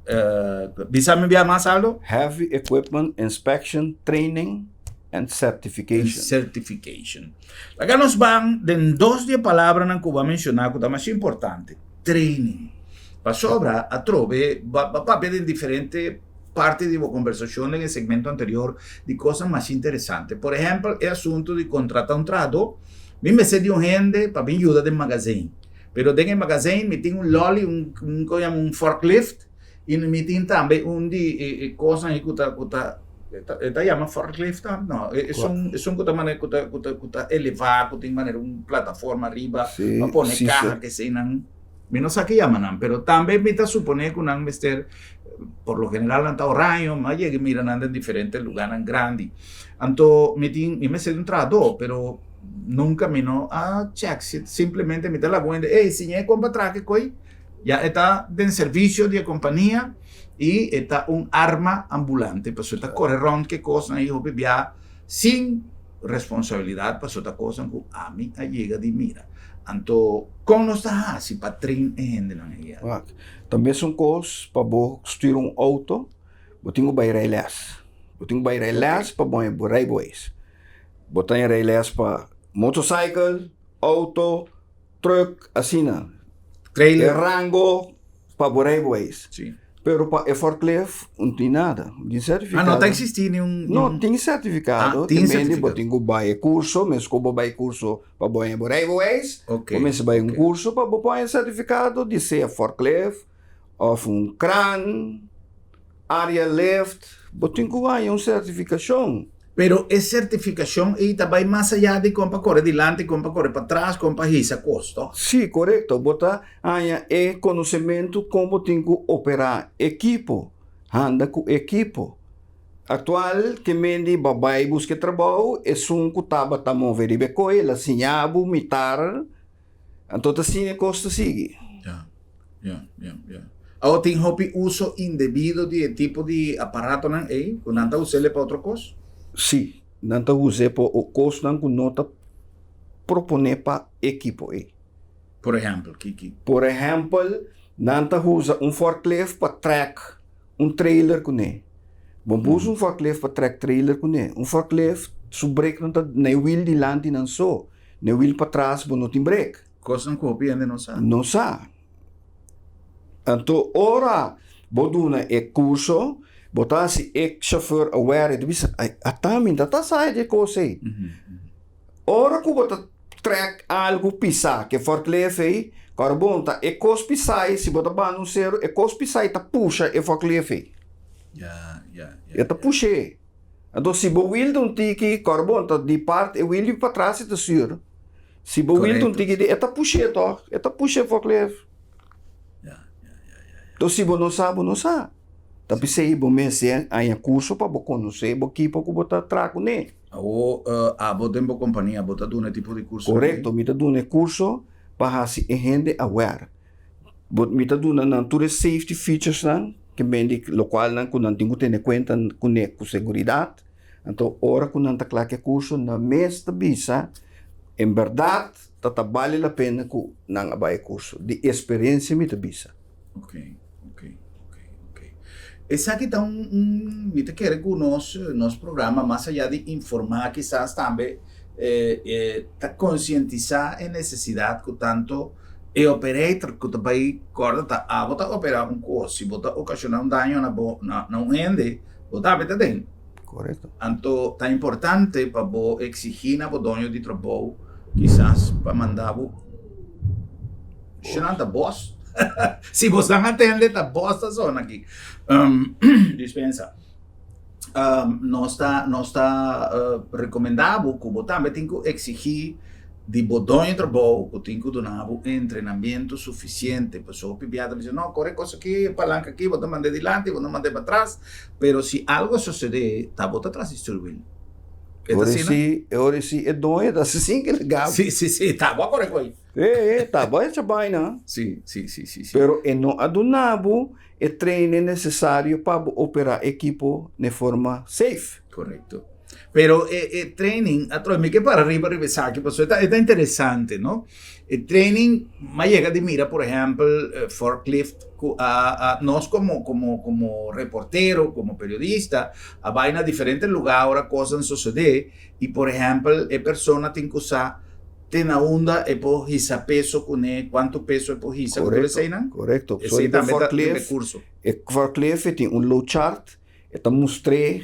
A: bisa mi bia mas Aldo?
B: Heavy Equipment Inspection Training and Certification.
A: And Certification. Laga nos ban den dos di e palabranan ku bo a menshoná ku ta mas importante, training. Pasobra atrobe bo a papia den diferente parti di bo kombersashon den e segmento anterior di kosnan mas interesante. Por ehèmpel, e asuntu di kontratá un trahadó. Mi mester di un hende pa bin yuda den magazein. Pero den e magazein mi tin un lòli, un un kon yama un forklift i mi tin tambe un di e e kosnan ei ku ta ku ta e ta yama forklift tambe? No, esun esun ku ta manera ku ta ku ta ku ta elevá ku tin manera un plataforma ariba pa pone kaha keseinan. Mi no sa ki yama nan, pero tambe mi ta suponé ku nan mester, por lo general nan ta oraño, mi a yega mira nan den diferente lugánan grandi. Anto mi tin, mi mester di un trahadó, pero nunka mi no a chèk si simplemente mi ta laga un hende, ey, siñ'é kon pa traha ke koi, ya e ta den servisio di e kompania i e ta un arma ambulante, pasobra e ta kore rònt ke kosnan ei hopi bia sin responsabilidat pasobra ta kosnan ku ami a yega di mira. Anto kon nos ta hasi pa train e hendenan ei?
B: Wak, ta mesun kos pa bo stuur un outo, bo tin ku bai rijles. Bo tin ku bai rijles pa bo haña bo rijbewijs. Bo ta haña rijles pa motorcycle, outo, truck, asina.
A: Trailer.
B: E rango pa bo rijbewijs.
A: Sí.
B: Pero pa e forklift no tin nada, no tin sertifikado.
A: Ah, no ta existi ni un.
B: No, tin sertifikado.
A: Ah, tin
B: sertifikado. Te mende bo tin ku bai e kurso, meskos bo bai kurso pa bo haña bo rijbewijs.
A: Ok.
B: Bo mester bai un kurso pa bo por haña sertifikado di sea forklift òf un kran, aerial lift, bo tin ku haña un sertifikashon.
A: Pero e sertifikashon ei ta bai mas ayá di kon pa kore dilanti, kon pa kore patras, kon pa hisa kos, tòg?
B: Sí, korekto. Bo ta haña e konosementu kon bo tin ku operá ekipo, handa ku ekipo. Aktual ke mendi bo bai buska e trabou, esun ku tabata move riba e koi, el a siña bo mitar, anto ta asina e kos ta sigui.
A: Ya, ya, ya, ya. Awor tin hopi uso indebido di e tipo di aparatonan ei, ku nan ta us'el pa otro kos?
B: Sí, nan ta us'é pa kosnan ku no ta proponé pa ekipo ei.
A: Por ehèmpel, kiki?
B: Por ehèmpel, nan ta usa un forklift pa trèk un trailer kuné. Bo por usa un forklift pa trèk trailer kuné. Un forklift su breknan ta na e wiel dilanti nan so. Na e wiel patras bo no tin brek.
A: Kosnan ku hopi hende no sa.
B: No sa. Anto ora bo duna e kurso, bo ta hasi e shofùr aware, e ta bisa, ai, ata mi ta ta sa e kos ei. Ora ku bo ta trèk algu pisá ku e forklift ei, kòrbon ta e kos pisá ei, si bo ta banda un seru, e kos pisá ei ta pusha e forklift ei. E ta push'é. Anto si bo wil ta un tiki, kòrbon ta di part e wil di patras e ta sür. Si bo wil ta un tiki di e ta push'é tòg, e ta pusha e forklift. Anto si bo no sa, bo no sa. Ta p'esei bo mester haña kurso pa bo konosé bo kipo ku bo ta traha kuné.
A: Awo abo den bo kompania bo ta duna e tipo di kurso aki?
B: Korekto, mi ta duna e kurso pa hasi e hende aware. Bo mi ta duna nan tur e safety features nan ke men di lokual nan ku nan tin ku tene kuenta kuné ku seguridat. Anto ora ku nan ta kla ku e kurso nan mes ta bisa en bèrdat ta ta bale la pena ku nan a bai e kurso. Di esperensia mi ta bisa.
A: Ok, ok, ok, ok. Esaki ta un, un, mi ta kere ku nos, nos programa mas allá di informá kisas tambe eh, eh, ta konsientisá e nesesidat ku tanto e operator ku ta bai kòrda ta abo ta operá un kos, si bo ta okashoná un daño na bo, na, na un hende, bo tambe ta den.
B: Korekto.
A: Anto ta importante pa bo eksigí na bo doño di trabou kisas pa manda bo. Shunan ta bos. Si bo san atende ta bos ta zona aki. Um, dispensa. Um, nos ta, nos ta uh, recomenda bo ku bo tambe tin ku exigí di bo doño trabou ku tin ku duna bo entrenamiento suficiente. Pasobra hopi bia ta bisa, no, kore kos aki, palanka aki, bo ta mand'é dilanti, bo ta mand'é patras. Pero si algo sosodé, ta bo ta tras di stuurwiel. E ta
B: Ora
A: asina?
B: si, ora si e doño ta sin ke laga bo.
A: Sí, sí, sí, ta bo a kore koe.
B: E, e, ta bo a echa baina.
A: Sí, sí, sí, sí, sí.
B: Pero e no a duna bo e training necesario pa bo opera ekipo n'e forma safe.
A: Correcto. Pero e, e training, atrobe, mi ke para riba riba esaki, pasobra e ta, e ta interesante, no? E training, m'a yega di mira, por ehempel, eh, forklift, ku a, a, nos como, como, como reportero, como periodista, a bai na diferente lugar ora cosnan sosode, y por ehempel, e persona tin ku sa te na unda e por hisa peso kuné, cuanto peso e por hisa, ku tur eseinan.
B: Correcto.
A: Esei tambe ta den e curso.
B: E forklift e tin un load chart, E ta mustr'é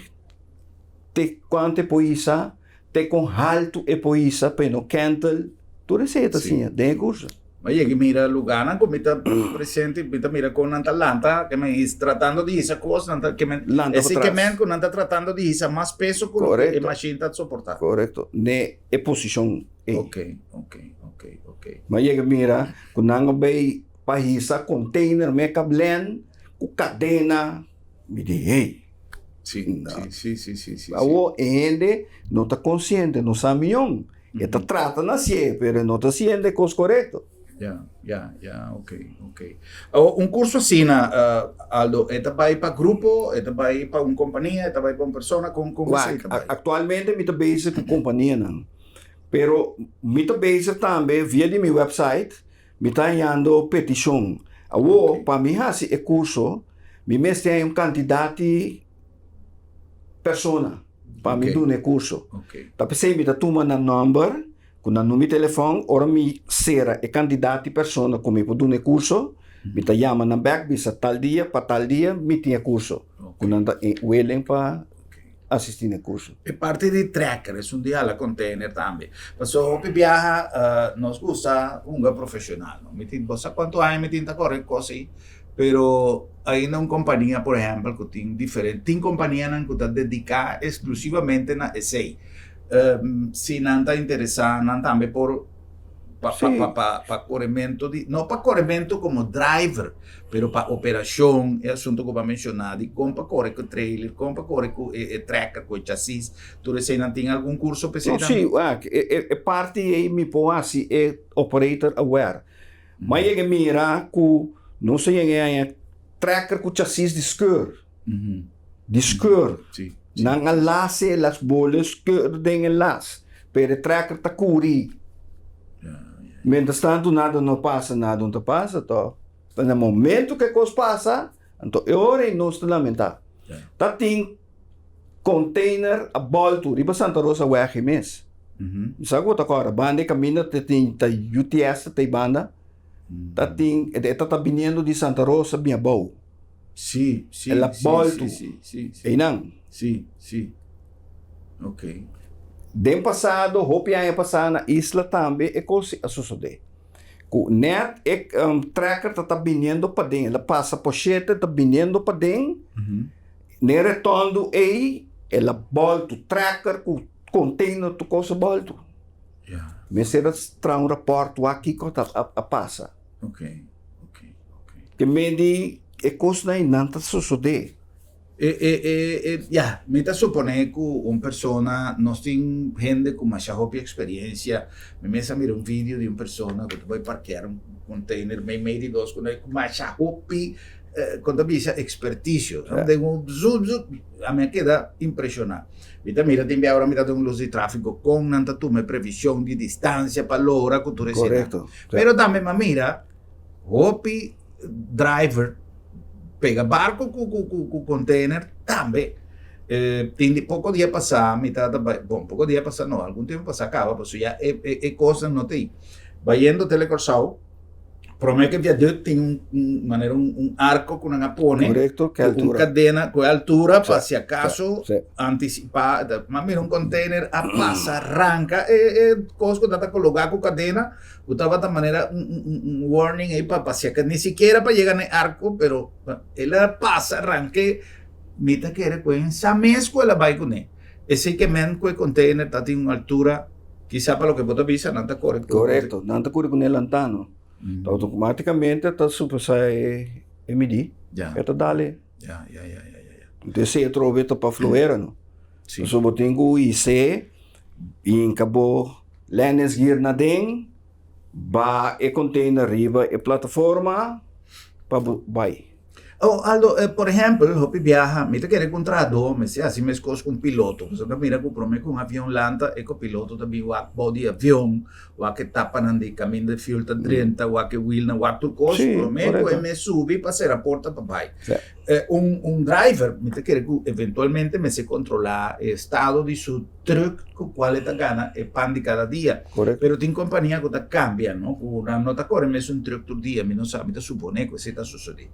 B: te kuantu e por hisa, te kon haltu e por hisa pa e no kèntel. Tur esei e ta siña den e kurso.
A: Mi a yega i mira lugánan ku mi ta presente, mi ta mira kon nan ta lanta, ke men hisa tratando di hisa kos, nan ta ke men
B: Lanta
A: esei ke
B: patras.
A: men ku nan ta tratando di hisa mas peso ku loke e
B: Korekto.
A: mashin ta soportá.
B: Korekto. Ne e posishon ei.
A: Ok, ok, ok, ok.
B: Mi a yega mira ku nan a bai pa hisa container meka blen ku kadena. Mi di, hey.
A: Sí,
B: No.
A: sí, sí, sí, sí, sí, sí.
B: Awor e hende no ta konsiente, no sa mion. E ta trata na hasié, pero e no ta hasiendo e kos korekto.
A: Ya, ya, ya, ok, ok. Awor, un kurso asina, Aldo, e ta bai pa grupo, e ta bai pa un kompania, e ta bai pa un persona, kon kon esei
B: Wak,
A: ta bai?
B: aktualmente mi ta bezig ku kompanianan, pero mi ta bezig tambe via di mi website, Mi ta hañando petishon. Awor, pa mi hasi e kurso, mi mester haña un kantidat di persona pa mi duna e kurso. Ta p'esei mi ta tuma nan nòmber ku nan number di telefòn. Ora mi sera e kantidat di persona ku mi por duna e kurso, mi ta yama nan bèk bisa tal dia pa tal dia mi tin e kurso ku nan ta willing pa. asisti na e kurso.
A: E parti di trekker esun di hala container tambe. Pasobra hopi biaha nos gusta hunga profesional no. Mi tin bo sa cuanto aña mi tin ta corre cos ey, pero ainda un compania por ehempel cu tin diferente, tin companianan cu ta dedica exclusivamente na esey. Si nan ta interesa nan tambe por pa pa pa pa coremento di, no pa coremento como driver, Pero pa operashon, e asunto ku bo a menshoná di kon pa kore ku trailer, kon pa kore ku e trekker, ku e chasis, tur eseinan tin algun kurso pa
B: No,
A: eseinan?
B: sí, wak, e e e parti ei mi por hasi e operator aware. Mi a yega mira ku nos a yega haña trekker ku chasis di skeur, di skeur.
A: Sí, sí.
B: Nan a las e las bole skeur den e las, pero e trekker ta kuri. Mientras tanto nada no pasa, nada no ta pasa tòg. Ta na momento ku e kos pasa, anto e ora ei nos ta lamentá. Ta tin container a bòltu riba Santa Rosa wèg ei mes. Mi sa ku bo ta kòrda, banda e kaminda ta tin ta UTS ta ta ei banda, ta tin e ta ta biniendo di Santa Rosa bin abou.
A: Sí, sí,
B: El a
A: sí,
B: bòltu
A: sí, sí, sí, sí.
B: einan.
A: Sí, sí. Ok.
B: Den pasado, hopi aña pasá na isla tambe e kos a sosodé. Ku nèt e trekker ta ta biniendo paden, el a pasa poshete ta biniendo paden, den retòndu ei el a bòltu trekker ku konteiner tur kos a bòltu. Mester a traha un rapòrt wak kiko ta a pasa. Ke medi e kosnan ei nan ta sosodé.
A: E, e, e, e, ya, mi ta suponé ku un persona, nos tin hende ku masha hopi eksperiencia. Mi mes a mira un video di un persona ku ta bai parkear un container meimei di dos ku masha hopi, kon ta bisa, ekspertisio.
B: Ja.
A: Den un zup zup, ami a keda impreshoná. Mi ta mira tin bia ora mi ta den un lus di tráfiko kon nan ta tuma e previshon di distansia pa logra ku tur esei.
B: Korekto.
A: Pero tambe mi a mira Hopi driver pega barco cu cu cu cu container tambe. Eh, tin di poco dia pasá mi tata bai, bon, poco dia pasá no, algun tempo pasá caba, pasobra ya e e e cosnan no ta ei. Bayendo Telecuraçao, prome ke viaduct tin un un manera un un arco cu nan a pone,
B: Correcto, ke
A: cu un
B: altura.
A: cadena cu e altura pa
B: Sí,
A: si acaso
B: sí, sí.
A: anticipá, ma mira un container a pasa ranca e e cos cu nan ta cologa cu cadena, Ku tabata manera un un un warning ei pa pa si aka ni sikiera pa yega na e arko pero el a pasa ranke mi ta kere ku e sa mes ku el a bai kuné esei ke men ku e container ta tin un altura kisa pa loke bo ta bisa nan ta kore ku
B: Korekto, nan ta kore kuné lantano. Ta outomatikamente ta supasa e e midí.
A: Ya.
B: E ta dale.
A: Ya ya ya ya ya.
B: Entonces e atrobe ta pa flohera no.
A: Si.
B: Pasobra bo tin ku his'é Hinka bo landing gear na den, ba e container riba e plataforma pa bo bai.
A: Oh, Aldo, eh, por ehempel, hopi biaha, mi ta kere ku un trahadó mester hasi meskos ku un piloto. Pasobra ta mira ku promé ku un avion lanta, e kopiloto ta bin wak bou di avion, wak e tapanan di kaminda e fuel ta drenta, wak e wielnan, wak tur kos,
B: Sí,
A: promé ku e
B: korekto.
A: mes subi pa sera porta pa bai.
B: Sí.
A: Eh, un, un driver, mi ta kere ku eventualmente mester kontrolá e estado di su truck ku kual e ta gana e pan di kada dia.
B: Korekto.
A: Pero tin kompania ku ta kambia, no? Ku nan no ta kore mesun truck tur dia. Mi no sa, mi ta suponé ku esei ta sosodé.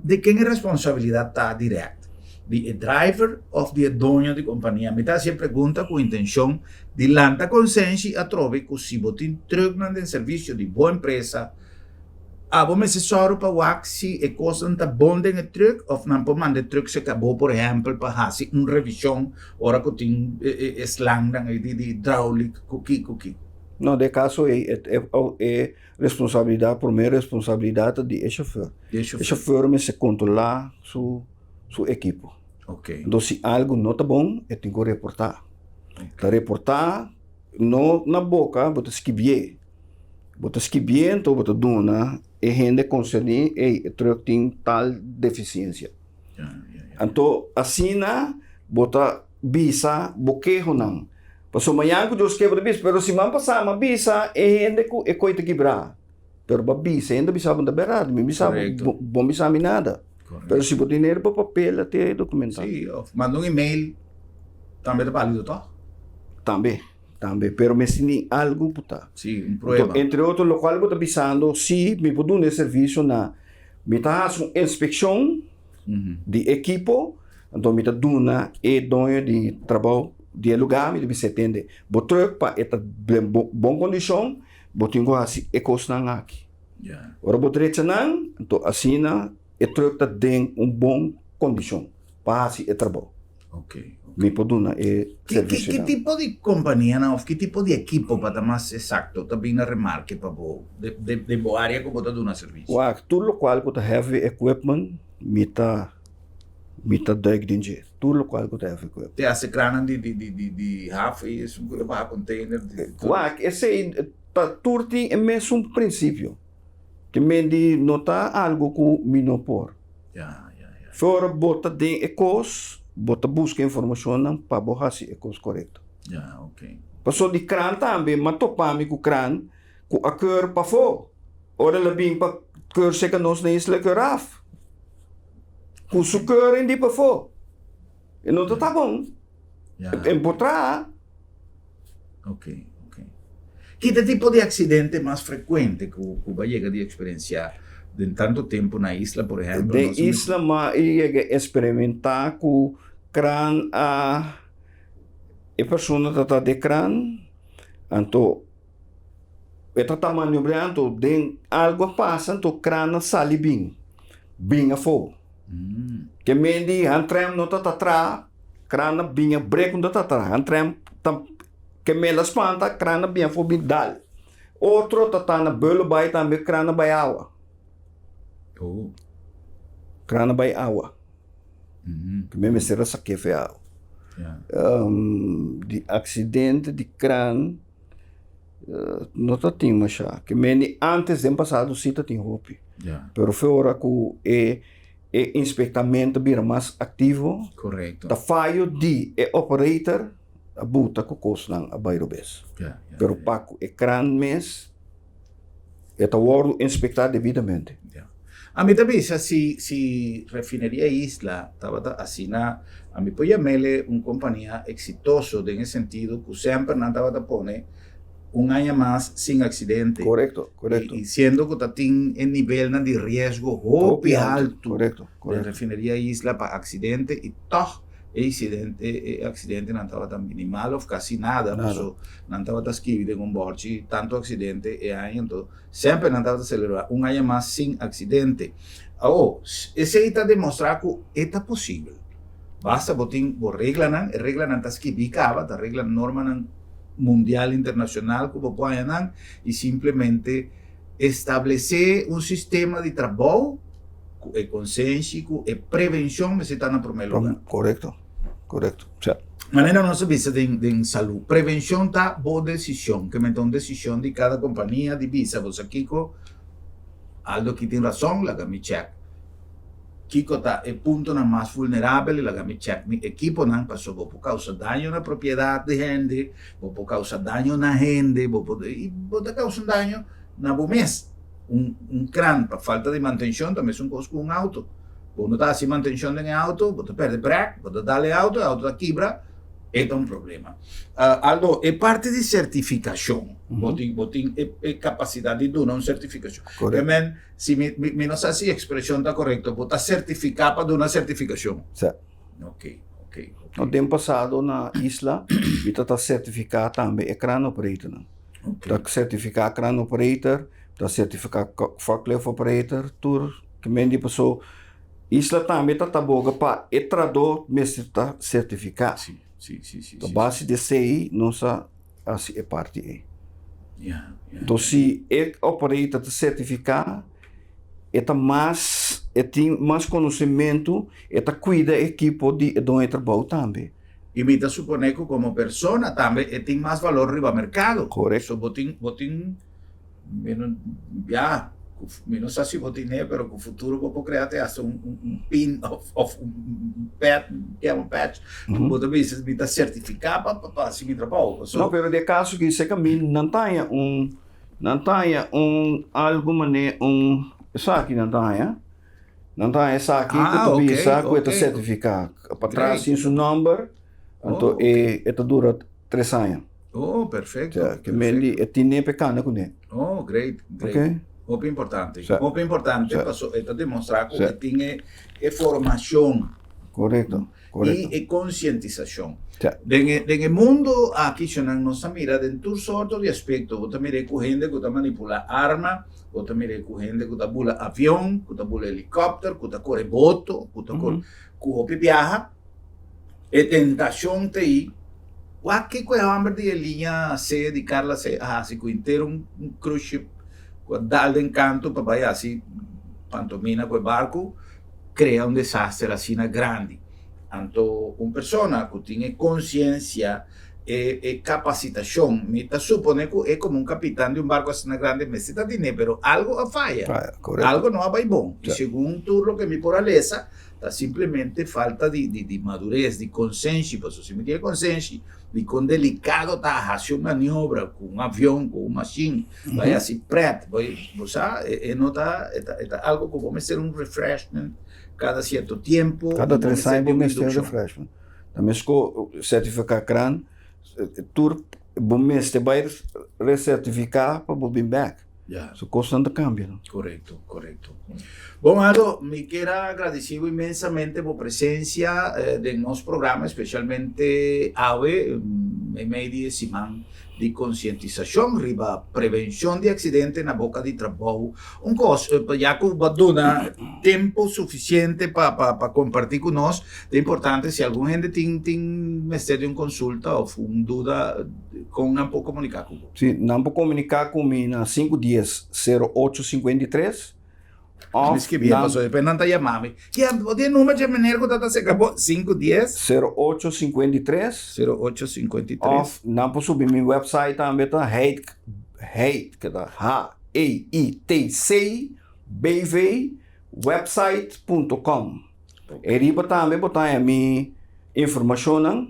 A: Di ken e responsabilidat ta dirèkt? Di e driver òf di e doño di kompania? Mi ta hasi e pregunta ku intenshon di lanta konsenshi atrobe ku si bo tin trucknan den servisio di bo empresa, Abo mester sòru pa wak si e kosnan ta bon den e trùk òf nan por manda e trùk serka bo, por ehèmpel, pa hasi un revishon ora ku tin e slangnan ei di hidráulik ku kiko kiko.
B: No, den e kaso ei e responsabilidat, promé responsabilidat ta di e shofèr.
A: Di e shofèr.
B: E shofèr mester kontrolá su su ekipo.
A: Oké.
B: Enton si algu no ta bon e tin ku reportá. Ta reportá no na boka, bo ta skibié. Bo ta skibié anto bo ta duna e hende konserní, ey, e trùk tin tal defisiensia. Anto asina bo ta bisa bo kehonan. Pasobra mañan ku Dios ke bo ta bisa, pero siman pasá mi a bisa e hende ku e koi ta kibrá. Pero bo a bisa, e hende a bisa bo no ta bèrdat, mi bisa bo, bo no bisa mi nada. Pero si bo tin e riba papel a te dokumentá.
A: Sí, òf manda un email tambe ta bálido tòg?
B: Tambe. Tambe, pero mester tin algu ku ta.
A: Sí, un prueba.
B: Anto, entre otro, lokual bo ta bisando, si mi por duna e servisio na, mi ta hasi un inspekshon di ekipo, anto mi ta duna e doño di trabou di e lugá, mi ta bisa e tende, bo trùk pa e ta den bon kondishon, bo tin ku hasi e kosnan aki. Ora bo drecha nan, anto asina e trùk ta den un bon kondishon pa hasi e trabou.
A: Ok.
B: Mi por duna e servicio
A: Ki tipo di companianan of ki tipo di ekipo pa ta mas exacto ta bin na remarke pa bo den bo area cu bo ta duna servicio?
B: Wak, tur locual cu ta heavy equipment mi ta mi ta duik den dje, tur locual cu ta heavy equipment.
A: Te hasta kranan di di di di haf y esun cu ta baha container?
B: Wak, esey ta tur tin e mesun principio, te men di no ta algo cu mi no por. Ora bo ta den e kos, bo ta buska informashonnan pa bo hasi e kos korekto. Pasobra di kran tambe, m'a topa mi ku kran ku a keur pafó. Ora el a bin pa keur serka nos na isla, el keur af. Ku su keuring di pafó. E no ta ta bon. E por traha.
A: Ok, ok. Ki ta tipo di aksidente mas frekuente ku ku bo a yega di eksperensiá den tantu tempu na isla, por ehèmpel?
B: Den isla mi a yega eksperimentá ku kran a e persona ta ta den kran, anto e ta ta maniobrá anto den algu a pasa anto kran a sali bin, bin afó. Ke men di handrem no ta ta traha. Krana biña brek unda ta traha trèm ta ke mela spanta krana biña for bin dal. Otro ta ta na beulo bai tambe krana bai awa. Krana bai awa. Ke men mester a sake fe awa. Di aksidente di kran no ta tin masha. Ke men di antes den pasado si ta tin hopi. Pero fe ora ku e. E inspectamento bira mas activo.
A: Correcto.
B: Ta fayo di e operator a buta cu cosnan a bay robes.
A: Ja, ja,
B: Pero
A: ja.
B: pa cu e kran mes e ta wordo inspecta debidamente.
A: Ja. Ami ta bisa si si Refineria Isla tabata asina ami por yamele un compania exitoso den e sentido cu semper nan tabata pone un aña mas sin accidente.
B: Correcto, correcto.
A: Y siendo cu ta tin e nivelnan di riesgo hopi alto
B: Correcto,
A: den
B: correcto.
A: Refineria Isla pa accidente y toch e incidente, e accidentenan tabata minimal of casi nada,
B: Nada.
A: paso nan tabata skibi den un borchi tanto accidente e aña, entonces semper nan tabata celebra un aña mas sin accidente. Awo, esey ta demostra cu e ta posibel. Basta bo tin bo reglanan, e reglanan ta skibi caba, ta regla normanan mundial internacional cu bo por haña nan y simplemente establece un sistema di trabou cu e consenshi cu e prevencion mester ta na prome lugar.
B: Correcto, correcto, sa.
A: Manera nos a bisa den den salud, prevencion ta bo decision, ke men ta un decision di cada compania di bisa bo sa kico, Aldo aki tin razon, laga mi check. Kiko ta e puntonan mas vulnerabel i laga mi chèk mi ekiponan pasobra bo por kousa daño na propiedat di hende, bo por kousa daño na hende, bo por i bo ta kousa un daño na bo mes. Un un kran pa falta di mantenshon ta mesun kos ku un outo. Bo no ta hasi mantenshon den e outo, bo ta pèrdè brèk, bo ta dal e outo, e outo ta kibra, e ta un problema. Aldo, e parti di sertifikashon, bo tin bo tin e e kapasidat di duna un sertifikashon.
B: Korekto.
A: Men, si mi mi no sa si e ekspreshon ta korekto, bo ta sertifiká pa duna sertifikashon.
B: Sa.
A: Ok, ok, ok.
B: No, den pasado na isla mi ta ta sertifiká tambe e kran operatornan.
A: Ok.
B: Ta sertifiká kran operator, ta sertifiká forklift operator, tur ke men di paso Isla tambe ta taboga pa e trahadó mester ta sertifiká.
A: Sí, sí, sí, sí.
B: A base di esei nos a hasi e parti ei.
A: Ya, ya.
B: Enton si e operator ta sertifiká, e ta mas, e tin mas konosementu, e ta kuida e ekipo di e doño di trabou tambe.
A: I mi ta suponé ku komo persona tambe e tin mas valor riba merkado.
B: Korekto.
A: So bo tin, bo tin. Mi no, ya, mi no sa si bo tin e, pero ku futuro bo por krea te hasta un, un, un pin of, of un pet, un patch, ku bo ta bisa mi ta sertifiká pa, pa, pa hasi mi trabou. Paso.
B: No, pero den e kaso ki seka mi nan ta haña un, nan ta haña un algu manera un, esaki nan ta haña, nan ta haña esaki ku ta bisa ku e ta sertifiká. Patras tin su nòmber, anto e, e ta dura tres aña.
A: Oh, perfecto.
B: Ja, ke men di e tin nepe kana kuné.
A: Oh, great, great.
B: Okay.
A: Hopi importante.
B: Sa.
A: Hopi importante
B: Sa.
A: paso e ta demostra ku
B: Sa.
A: e tin e e formashon
B: Korekto, korekto.
A: i e konsientisashon.
B: Sa.
A: Den e den e mundo aki shonnan nos ta mira den tur sorto di aspekto. Bo ta mira ku hende ku ta manipulá arma, bo ta mira ku hende ku ta bula avion, ku ta bula helikòpter, ku ta kore boto, ku ta kore ku hopi biaha. E tentashon ta ei, Wak kiko e hòmber di e liña C di Carla C a hasi ku henter un cruise ship ku a dal den kantu pa bai hasi pantomina ku e barku, krea un desaster asina grandi. Anto un persona ku tin e konsiensia, e e kapasitashon, mi ta supone ku e komo un kapitan di un barku asina grandi mester ta tine, pero algu a faya, algu no a bai bon. I segun tur loke mi por a lesa, Ta simplemente falta di di madurez, di konsenshi, pasobra si mi tin e konsenshi di kon delikado ta hasi un maniobra ku un avion, ku un mashin, bai hasi pret, bai, bo sa, e no ta, e ta e ta algo ku bo mester un refreshment kada sierto tiempo,
B: Kada
A: i bo
B: tres
A: mester
B: aña
A: di
B: bo
A: un
B: mester un
A: indukshon.
B: refreshment. Ta mesko sertifiká kran, tur bo mester bai resertifiká pa bo bin bèk.
A: Ya.
B: Su kosnan ta kambia.
A: Korekto, korekto. Bon Aldo, mi kier a agradeci bo inmensamente bo presencia den nos programa, especialmente awe, meimei di e siman di concientisacion riba prevencion di accidente na boca di trabou. Un cos, ya cu bo a duna tempo suficiente pa pa pa comparti cu nos, ta importante si algun hende tin tin mester di un consulta of un duda, con nan por comunica cu bo?
B: Si, nan por komuniká ku mi na sinku dies, sero ocho sinkuenta i tres,
A: Mi
B: òf
A: skibí e
B: nan.
A: pasobra despues nan ta yama mi. Kier, bo tin e number dje meneer ku ta ta seka bo? Sinku dies.
B: Sero ocho sinkuenta i tres.
A: Sero ocho sinkuenta i tres.
B: Òf nan por subi mi wèpsait tambe ta Heitk, Heitk ta H-E-I-T-C B-V wèpsait punto kòm. E riba tambe bo ta haña mi informashonnan.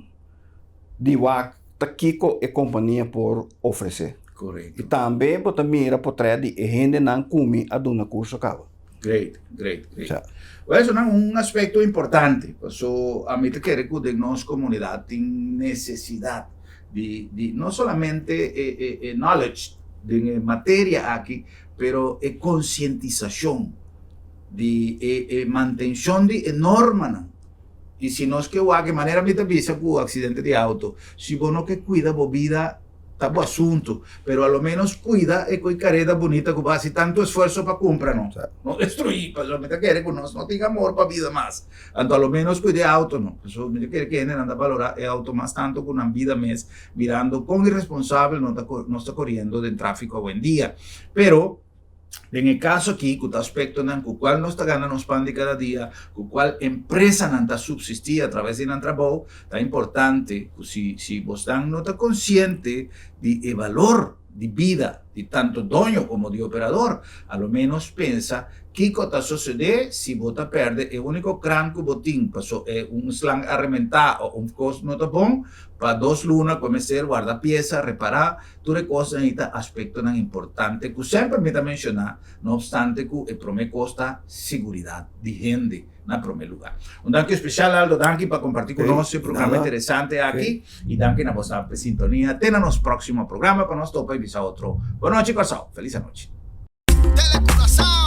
B: di wak ta kiko e kompania por ofresé.
A: Korekto.
B: I tambe bo ta mira potrèt di e hendenan ku mi a duna kurso kaba.
A: Great, great, great.
B: Sa.
A: Well, esonan un aspekto importante, paso ami ta kere ku den nos komunidat tin nesesidat di di no solamente e e e knowledge den e materia aki, pero e konsientisashon di e e mantenshon di e normanan. I si nos ke wak e manera mi ta bisa ku aksidente di auto, si bo no ke kuida bo bida ta bo asuntu, pero a lo menos kuida e koi kareda bunita ku bo hasi tantu esfuerso pa kumpra no. No destruí, pasobra mi ta kere ku nos no tin amor pa bida mas. Anto a lo menos kuida e auto no, pasobra mi ta kere ku hendenan ta balorá e auto mas tantu ku nan bida mes, mirando kon iresponsabel nos ta koriendo den tráfiko awendia. Pero. Den e kaso aki, ku ta aspektonan ku kual nos ta gana nos pan di kada dia, ku kual empresanan ta supsistí atraves di nan trabou, ta importante ku si si bosnan no ta konsiente di e balor di bida di tanto doño komo di operador, a lo ménos pensa kiko ta sosodé si bo ta pèrdè e úniko kran ku bo tin paso e un slang a rementá o un kos no ta bon pa dos luna ku e mester warda piesa, repará, tur e kosnan ei ta aspektonan importante ku semper mi ta menshoná, no opstante ku e promé kos ta siguridat di hende. na prome lugar. Un danki especial Aldo, danki pa comparti cu nos e programa interesante aki y danki na boso pa sintonia. Te na nos proximo programa pa nos topa y bisa otro. Bon nochi Corsou, feliz anochi.
F: Telecuraçao.